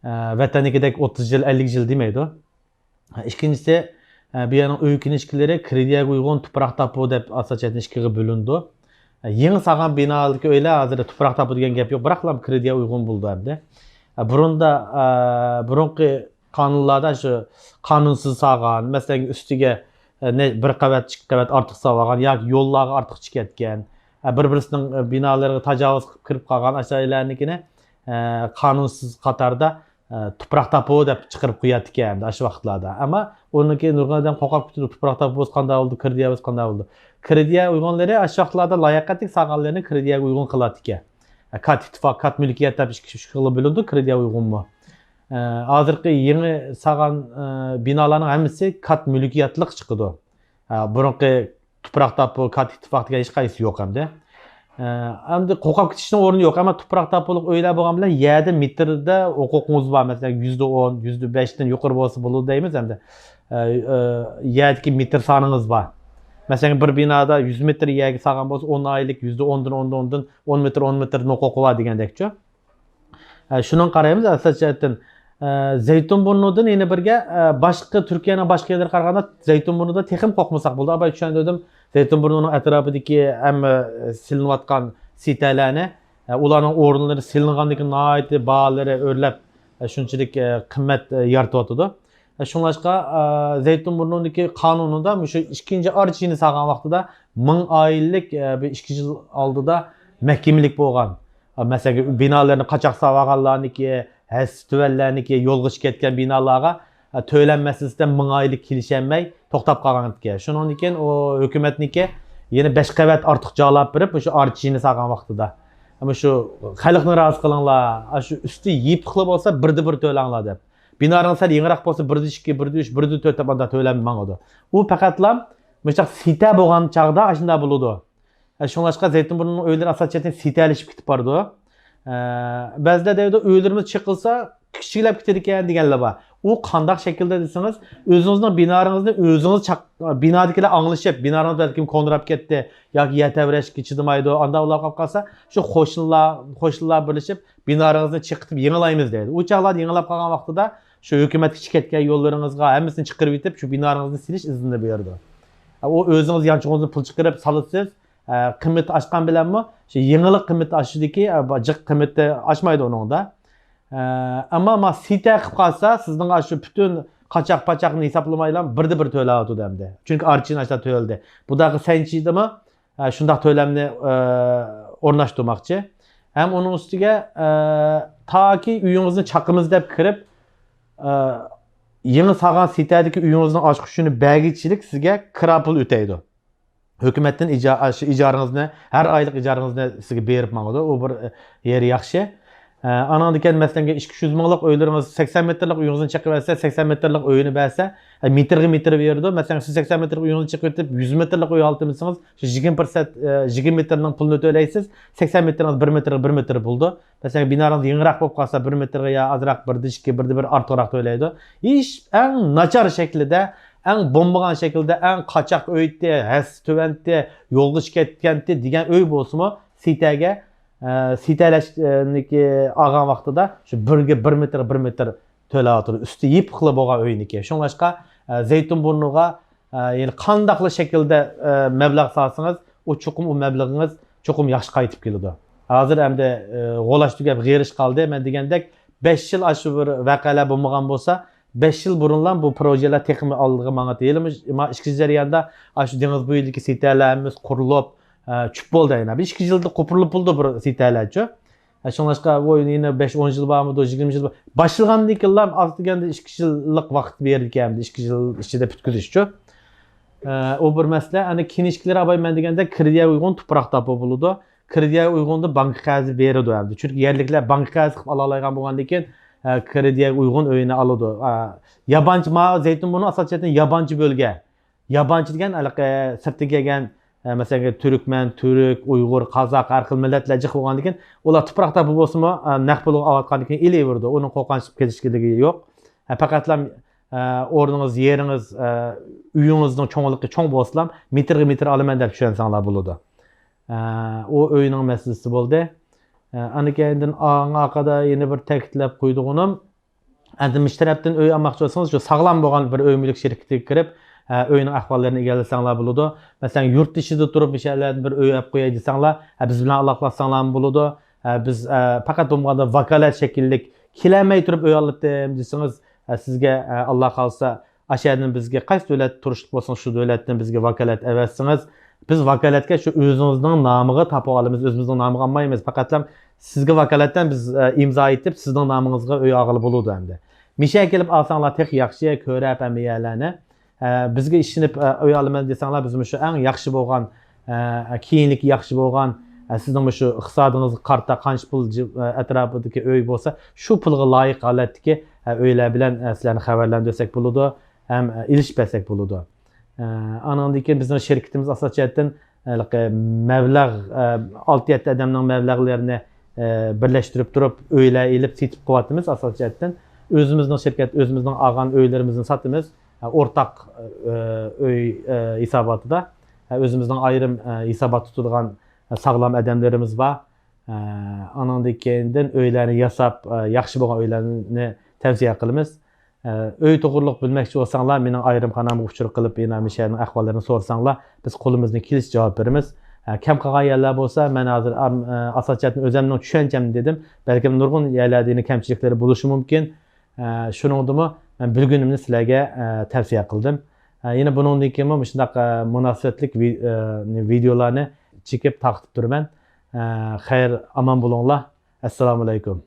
ئە، ۋەتەننىكىدەك ئوتتۇز يىل، ئەللىك يىل دېمەيدۇ. ئىككىنچىسى، ئە، بۇ يەرنىڭ ئۆي كىنىشكىلىرى كىرىدىيەگە ئۇيغۇن، تۇپراق تاپۇ دەپ ئاساسىي جەھەتتىن ئىككىگە بۆلۈنىدۇ. ئە، يېڭى سالغان بىنالىرىدىكى ئۆيلەر ھازىر تۇپراق تاپۇ دېگەن گەپ يوق، بىراقلا كىرىدىيە ئۇيغۇن بولىدۇ ئەمدى. ئە، بۇرۇندا، ئە، بۇرۇنقى قانۇنلاردا شۇ قانۇنسىز سالغان، مەسىلەن، ئۈستىگە، ئە، نە-، بىر قەۋەت، ئىككى قەۋەت ئارتۇق سالغان ياكى يوللارغا ئارتۇقچە كەتكەن، ئە، بىر-بىرسىنىڭ، ئە، بىنالىرىغا تاجاۋۇز قىلىپ كىرىپ قالغان ئاشۇ ئۆيلەرنىڭكىنى، ئە، قانۇنسىز قاتاردا، ئە، تۇپراق تاپۇ دەپ چىقىرىپ قوياتتىكەن ئەمدى ئاشۇ ۋاقىتلاردا. ئەمما ئۇنىڭكى نۇرغۇن ئادەم قورقۇپ كېتىدۇ، تۇپراق تاپۇ بولسا قانداق بولىدۇ، كىردىيە بولسا قانداق بولىدۇ. كىردىيە ئۇيغۇرلىرى ئاشۇ ۋاقىتلاردا لاياقەتلىك سالغانلىرىنى كىردىيەگە ئۇيغۇن قىلاتتىكەن. ئە، كات ئىتتىفاق، كات مۈلكىيەت دەپ ئىككى، ئۈچ خىلغا بۆلۈنىدۇ كىردىيە ئۇيغۇنمۇ. ئە، ھازىرقى يېڭى سالغان، ئە، بىنالارنىڭ ھەممىسى كات مۈلكىيەتلىك چىقىدۇ. ئە، بۇرۇنقى تۇپراق تاپۇ، كات ئىتتىپاق دېگەن ھېچقايسىسى يوق ئەمدى. ئە، ئەمدى قورقۇپ كېتىشنىڭ ئورنى يوق، ئەمما تۇپراق تاپۇلۇق ئۆيلەر بولغان بىلەن يەردە مېتىردا ھوقۇقىڭىز بار. مەسىلەن، يۈزدە ئون، يۈزدە بەشتىن يۇقىرى بولسا بولىدۇ دەيمىز ئەمدى. ئە، ئە، يەردىكى مېتىر سانىڭىز بار. مەسىلەن، بىر بىنادا يۈز مېتىر يەرگە سالغان بولسا، ئون ئائىلىلىك يۈزدە ئوندىن، ئوندىن، ئوندىن، ئون مېتىر، ئون مېتىردىن ھوقۇقى بار دېگەندەكچۇ. ئە، شۇنىڭغا قارايمىز، ئەسلى جەھەتتىن. ئە، زەيتۇنبۇرنۇدىن يەنە بىرگە، ئە، باشقا تۈركىيەنىڭ باشقا يەرلىرىگە قارىغاندا زەيتۇنبۇرنۇدا تېخىمۇ قورقمىساق بولىدۇ. ئاباي چۈشەندۈردۈم. زەيتۇنبۇرنىنىڭ ئەتراپىدىكى ھەممە، ئە، سېلىنىۋاتقان سىتەلەرنى، ئە، ئۇلارنىڭ ئورۇنلىرى سېلىنغاندىن كېيىن ناھايىتى باھالىرى ئۆرلەپ، ئە، شۇنچىلىك، ئە، قىممەت، ئە، يارىتىۋاتىدۇ. ئە، شۇڭلاشقا، ئە، زەيتۇنبۇرنۇدىكى قانۇنىدا مۇشۇ ئىككىنچى ئارچىنى سالغان ۋاقتىدا مىڭ ئائىلىلىك، ئە، بىر ئىككى يىل ئالدىدا مەھكىمىلىك بولغان، ئە، مەسىلەن، بىنالىرىنى قاچاق سالغانلارنىڭكى، ھەسسە تۆۋەنلەرنىڭكى، يولغا چىقىپ كەتكەن بىنالارغا، ئە، تۆلەم مەسىلىسىدە مىڭ ئائىلىلىك كېلىشەلمەي توختاپ قالغان ئىكەن. شۇنىڭدىن كېيىن ئۇ ھۆكۈمەتنىڭكى يەنە بەش قەۋەت ئارتۇقچە ئالاپ بېرىپ، مۇشۇ ئارچىنى سالغان ۋاقتىدا، مۇشۇ خەلقنى رازى قىلىڭلار، ئاشۇ ئۈستى يېپىقلا بولسا بىردە بىر تۆلەڭلار دەپ. بىنارىڭ سەل يېڭىراق بولسا، بىردە ئىككى، بىردە ئۈچ، بىردە تۆت دەپ ئانداق تۆلەم ماڭىدۇ. ئۇ پەقەتلا مۇشۇنداق سىتە بولغان چاغدا ئاشۇنداق بولىدۇ. ئە، شۇڭلاشقا زەيتۇنبۇرنۇنىڭ ئۆيلىرى ئاساسەن سىتەلىشىپ كېتىپ بارىدۇ. ئە، بەزىلەر دەيدۇ، ئۆيلىرىمىز چېقىلسا، كىچىكلەپ كېتىدىكەن دېگەنلەر بار. ئۇ قانداق شەكىلدە دېسىڭىز، ئۆزىڭىزنىڭ بىنارىڭىزنى ئۆزىڭىز چاق-، بىنادىكىلەر ئاڭلىشىپ، بىنارىڭىز بەلكىم كونىراپ كەتتى ياكى يەر تەۋرەشكە چىدىمايدۇ، ئانداق بولۇپ قالسا، شۇ قوشنىلار، قوشنىلار بىرلىشىپ، بىنارىڭىزنى چېقىتىپ يېڭىلايمىز دەيدۇ. ئۇ چاغلاردا يېڭىلاپ قالغان ۋاقتىدا شۇ ھۆكۈمەتكە چىقىۋەتكەن يوللىرىڭىزغا ھەممىسىنى چىقىرىۋېتىپ، شۇ بىنارىڭىزنى سېلىش ئىزنىنى بېرىدۇ. ئۇ ئۆزىڭىز يانچۇقىڭىزدىن پۇل چىقىرىپ سالىسىز، قىممىتى ئاشقان بىلەنمۇ شۇ يېڭىلىق قىممىتى ئاشىدىكى، جىق قىممىتى ئاشمايدۇ ئۇنىڭدا. ئەمما ما سىتە قىلىپ قالسا، سىزنىڭ شۇ پۈتۈن قاچاق-پاچاقنى ھېسابلىمايلا بىردە بىر تۆلەۋاتىدۇ ئەمدى. چۈنكى ئارچىنى ئاشۇنداق تۆلىدى. بۇ دەققە سەنچىدىمۇ، ئە، شۇنداق تۆلەمنى، ئە، ئورناشتۇرماقچى. ھەم ئۇنىڭ ئۈستىگە، ئە، تاكى ئۆيىڭىزنى چاقىمىز دەپ كىرىپ، ئە، يېڭى سالغان سىتەدىكى ئۆيىڭىزنىڭ ئاچقۇچىنى بەرگۈچىلىك سىزگە كىرا پۇل ئۆتەيدۇ. ھۆكۈمەتتىن ئىجا-، ئاشۇ ئىجارىڭىزنى، ھەر ئايلىق ئىجارىڭىزنى سىزگە بېرىپ ماڭىدۇ. ئۇ بىر، ئە، يېرى ياخشى. ئە، ئانىڭدىن كېيىن، مەسىلەن، ئىككى يۈز مىڭلىق ئۆيلىرىڭىز، سەكسەن مېتىرلىق ئۆيىڭىزنى چېقىۋەتسە، سەكسەن مېتىرلىق ئۆينى بەرسە، ئە، مېتىرغا مېتىر بېرىدۇ. مەسىلەن، سىز سەكسەن مېتىرلىق ئۆيىڭىزنى چېقىۋېتىپ، يۈز مېتىرلىق ئۆي ھالىتىمىسىڭىز، شۇ يىگىرمە پىرسەنت، ئە، يىگىرمە مېتىرنىڭ پۇلىنى تۆلەيسىز، سەكسەن مېتىرىڭىز بىر مېتىرغا بىر مېتىر بولىدۇ. مەسىلەن، بىنانىڭىز يېڭىراق بولۇپ قالسا، بىر مېتىرغا يا ئازراق، بىردە ئىككى، بىردە بىر ئارتۇقراق تۆلەيدۇ. ھېچ، ئەڭ ناچار شەكلىدە، ئەڭ بولمىغان شەكىلدە، ئەڭ قاچاق ئۆيتى، ھەسسە تۆۋەنتى، يولغا چىقىپ كەتكەنتى دېگەن ئۆي بولسىمۇ، سىتەگە، ئە، سىتەلەشنىكى ئالغان ۋاقتىدا شۇ بىرگە بىر مېتىر، بىر مېتىر تۆلەۋاتىدۇ. ئۈستى يېپىقلا بولغان ئۆينىكى. شۇڭلاشقا، ئە، زەيتۇنبۇرنىغا، ئە، يەنى قانداقلا شەكىلدە، ئە، مەبلەغ سالسىڭىز، ئۇ چوقۇم، ئۇ مەبلىغىڭىز چوقۇم ياخشى قايتىپ كېلىدۇ. ھازىر ئەمدى، ئە، غۇلاچ تۈگەپ غېرىش قالدى. مەن دېگەندەك، بەش يىل ئاشۇ بىر ۋەقەلەر بولمىغان بولسا، بەش يىل بۇرۇنلا بۇ پروژېلار تېخىمۇ ئالدىغا ماڭاتتى. ھېلىمۇ ما ئىككىنچى جەرياندا ئاشۇ دېڭىز بويىدىكى سىتەلەر ھەممىسى قۇرۇلۇپ، ئە، چۈپ بولدى ئەينە. بىر ئىككى يىلدا قوپۇرۇلۇپ بولدى بىر سىتەلەرچۇ. ئە، شۇڭلاشقا بۇ يەنە بەش، ئون يىل بارمىدۇ، يىگىرمە يىل بار. باشلىغاندىن كېيىنلا ئاز دېگەندە ئىككى يىللىق ۋاقىت بېرىدىكەن ئەمدى، ئىككى يىل ئىچىدە پۈتكۈزۈشچۇ. ئە، ئۇ بىر مەسىلە. ئەنە كىنىشكىلەر ئاباي مەن دېگەندەك كىردىيە ئۇيغۇن تۇپراق تاپۇ بولىدۇ. كىردىيە ئۇيغۇندا بانكا قەرزى بېرىدۇ ئەمدى. چۈنكى يەرلىكلەر بانكا قەرزى قىلىپ ئالالايدىغان بولغاندىن كېيىن، ئە، كىردىيە ئۇيغۇن ئۆيىنى ئالىدۇ. ئە، يابانچى، ما زەيتۇنبۇرنۇ ئاساسىي جەھەتتىن يابانچى بۆلگە. يابانچى دېگەن ھېلىقى سىرتتىن كەلگەن، ئە، مەسىلەن، تۈركمەن، تۈرك، ئۇيغۇر، قازاق، ھەر خىل مىللەتلەر جىق بولغاندىن كېيىن، ئۇلار تۇپراق تاپۇ بولسىمۇ، ئە، نەق پۇلغا ئاۋاتقاندىن كېيىن ئېلىۋېرىدۇ. ئۇنىڭ قورقۇنچ قېلىشكىلىكى يوق. ئە، پەقەتلا، ئە، ئورنىڭىز، يېرىڭىز، ئە، ئۆيىڭىزنىڭ چوڭلۇقى چوڭ بولسىلا، مېتىرغا مېتىر ئالىمەن دەپ چۈشەنسەڭلار بولىدۇ. ئە، ئۇ ئۆينىڭ مەسىلىسى بولدى. ئە، ئاندىن كېيىندىن ئاڭا ئارقىدا يەنە بىر تەكىتلەپ قويىدىغىنىم، ئەمدى مۇشۇ تەرەپتىن ئۆي ئالماقچى بولسىڭىز، شۇ ساغلام بولغان بىر ئۆي مۈلۈك شىركىتىگە كىرىپ، ئە، ئۆينىڭ ئەھۋاللىرىنى ئىگىلىسەڭلار بولىدۇ. مەسىلەن، يۇرت ئىچىدە تۇرۇپ مۇشۇ يەرلەردىن بىر ئۆي ئەپ قوياي دېسەڭلار، ئە، بىز بىلەن ئالاقىلاشساڭلارمۇ بولىدۇ. ئە، بىز، ئە، پەقەت بولمىغاندا ۋاكالەت شەكىللىك كېلەلمەي تۇرۇپ ئۆي ئالاتتىم دېسىڭىز، ئە، سىزگە، ئە، ئاللا خالىسا، ئاشۇ يەردىن بىزگە قايسى دۆلەتتە تۇرۇشلۇق بولسىڭىز، شۇ دۆلەتتىن بىزگە ۋاكالەت ئەۋەتسىڭىز، بىز ۋاكالەتكە شۇ ئۆزىڭىزنىڭ نامىغا تاپىۋالىمىز، ئۆزىمىزنىڭ نامىغا ئالمايمىز. پەقەتلا سىزگە ۋاكالەتەن بىز ئە، ئىمزا ئېيتىپ، سىزنىڭ نامىڭىزغا ئۆي ئالغىلى بولىدۇ ئەمدى. مىشەگە كېلىپ ئالساڭلار تېخى ياخشى، كۆرۈپ ھەممە يەرلەرنى. ئە، بىزگە ئىشىنىپ ئە، ئۆي ئالىمەن دېسەڭلار، بىز مۇشۇ ئەڭ ياخشى بولغان، ئە، كېيىنلىكى ياخشى بولغان، ئە، سىزنىڭ مۇشۇ ئىقتىسادىڭىزغا قارىتا قانچە پۇل جىب-، ئە، ئەتراپىدىكى ئۆي بولسا، شۇ پۇلغا لايىق ھالەتتىكى ئە، ئۆيلەر بىلەن ئە، سىلەرنى خەۋەرلەندۈرسەك بولىدۇ، ھەم ئە، ئېلىشىپ بەرسەك بولىدۇ. ئە، ئانىڭدىن كېيىن بىزنىڭ شىركىتىمىز ئاساسىي جەھەتتىن ھېلىقى مەبلەغ، ئە، ئالتە يەتتە ئادەمنىڭ مەبلەغلىرىنى ئە، بىرلەشتۈرۈپ تۇرۇپ، ئۆيلەر ئېلىپ سېتىپ قىلىۋاتىمىز ئاساسىي جەھەتتىن. ئۆزىمىزنىڭ شىركەت، ئۆزىمىزنىڭ ئالغان ئۆيلىرىمىزنى ساتىمىز. ئە، ئورتاق ئە، ئۆي ئە، ھېساباتىدا. ئە، ئۆزىمىزنىڭ ئايرىم ئە، ھېسابات تۇتىدىغان ئە، ساغلام ئادەملىرىمىز بار. ئە، ئانىڭدىن كېيىندىن ئۆيلەرنى ياساپ، ئە، ياخشى بولغان ئۆيلەرنى تەۋسىيە قىلىمىز. ئە، ئۆي توغرۇلۇق بىلمەكچى بولساڭلار، مېنىڭ ئايرىم خانامغا ئۇچۇر قىلىپ، يەنە مۇشۇ يەرنىڭ ئەھۋاللىرىنى سورىساڭلار، بىز قولىمىزدىن كېلىشىچە جاۋاب بېرىمىز. ئە، كەم قالغان يەرلەر بولسا، مەن ھازىر ئام-، ئە، ئاساسىي جەھەتتىن ئۆزۈمنىڭ چۈشەنچەمنى دېدىم. بەلكىم نۇرغۇن يەرلەردە يەنە كەمچىلىكلىرى بولۇشى مۇمكىن. ئە، شۇنىڭدىمۇ مەن بىلگىنىمنى سىلەرگە ئە، تەۋسىيە قىلدىم. ئە، يەنە بۇنىڭدىن كېيىنمۇ مۇشۇنداق ئە، مۇناسىۋەتلىك ۋى-، ئە، ۋىدېئولارنى چېكىپ تارقىتىپ تۇرىمەن. ئە، خەير، ئامان بولۇڭلار. ئەسسالامۇئەلەيكۇم.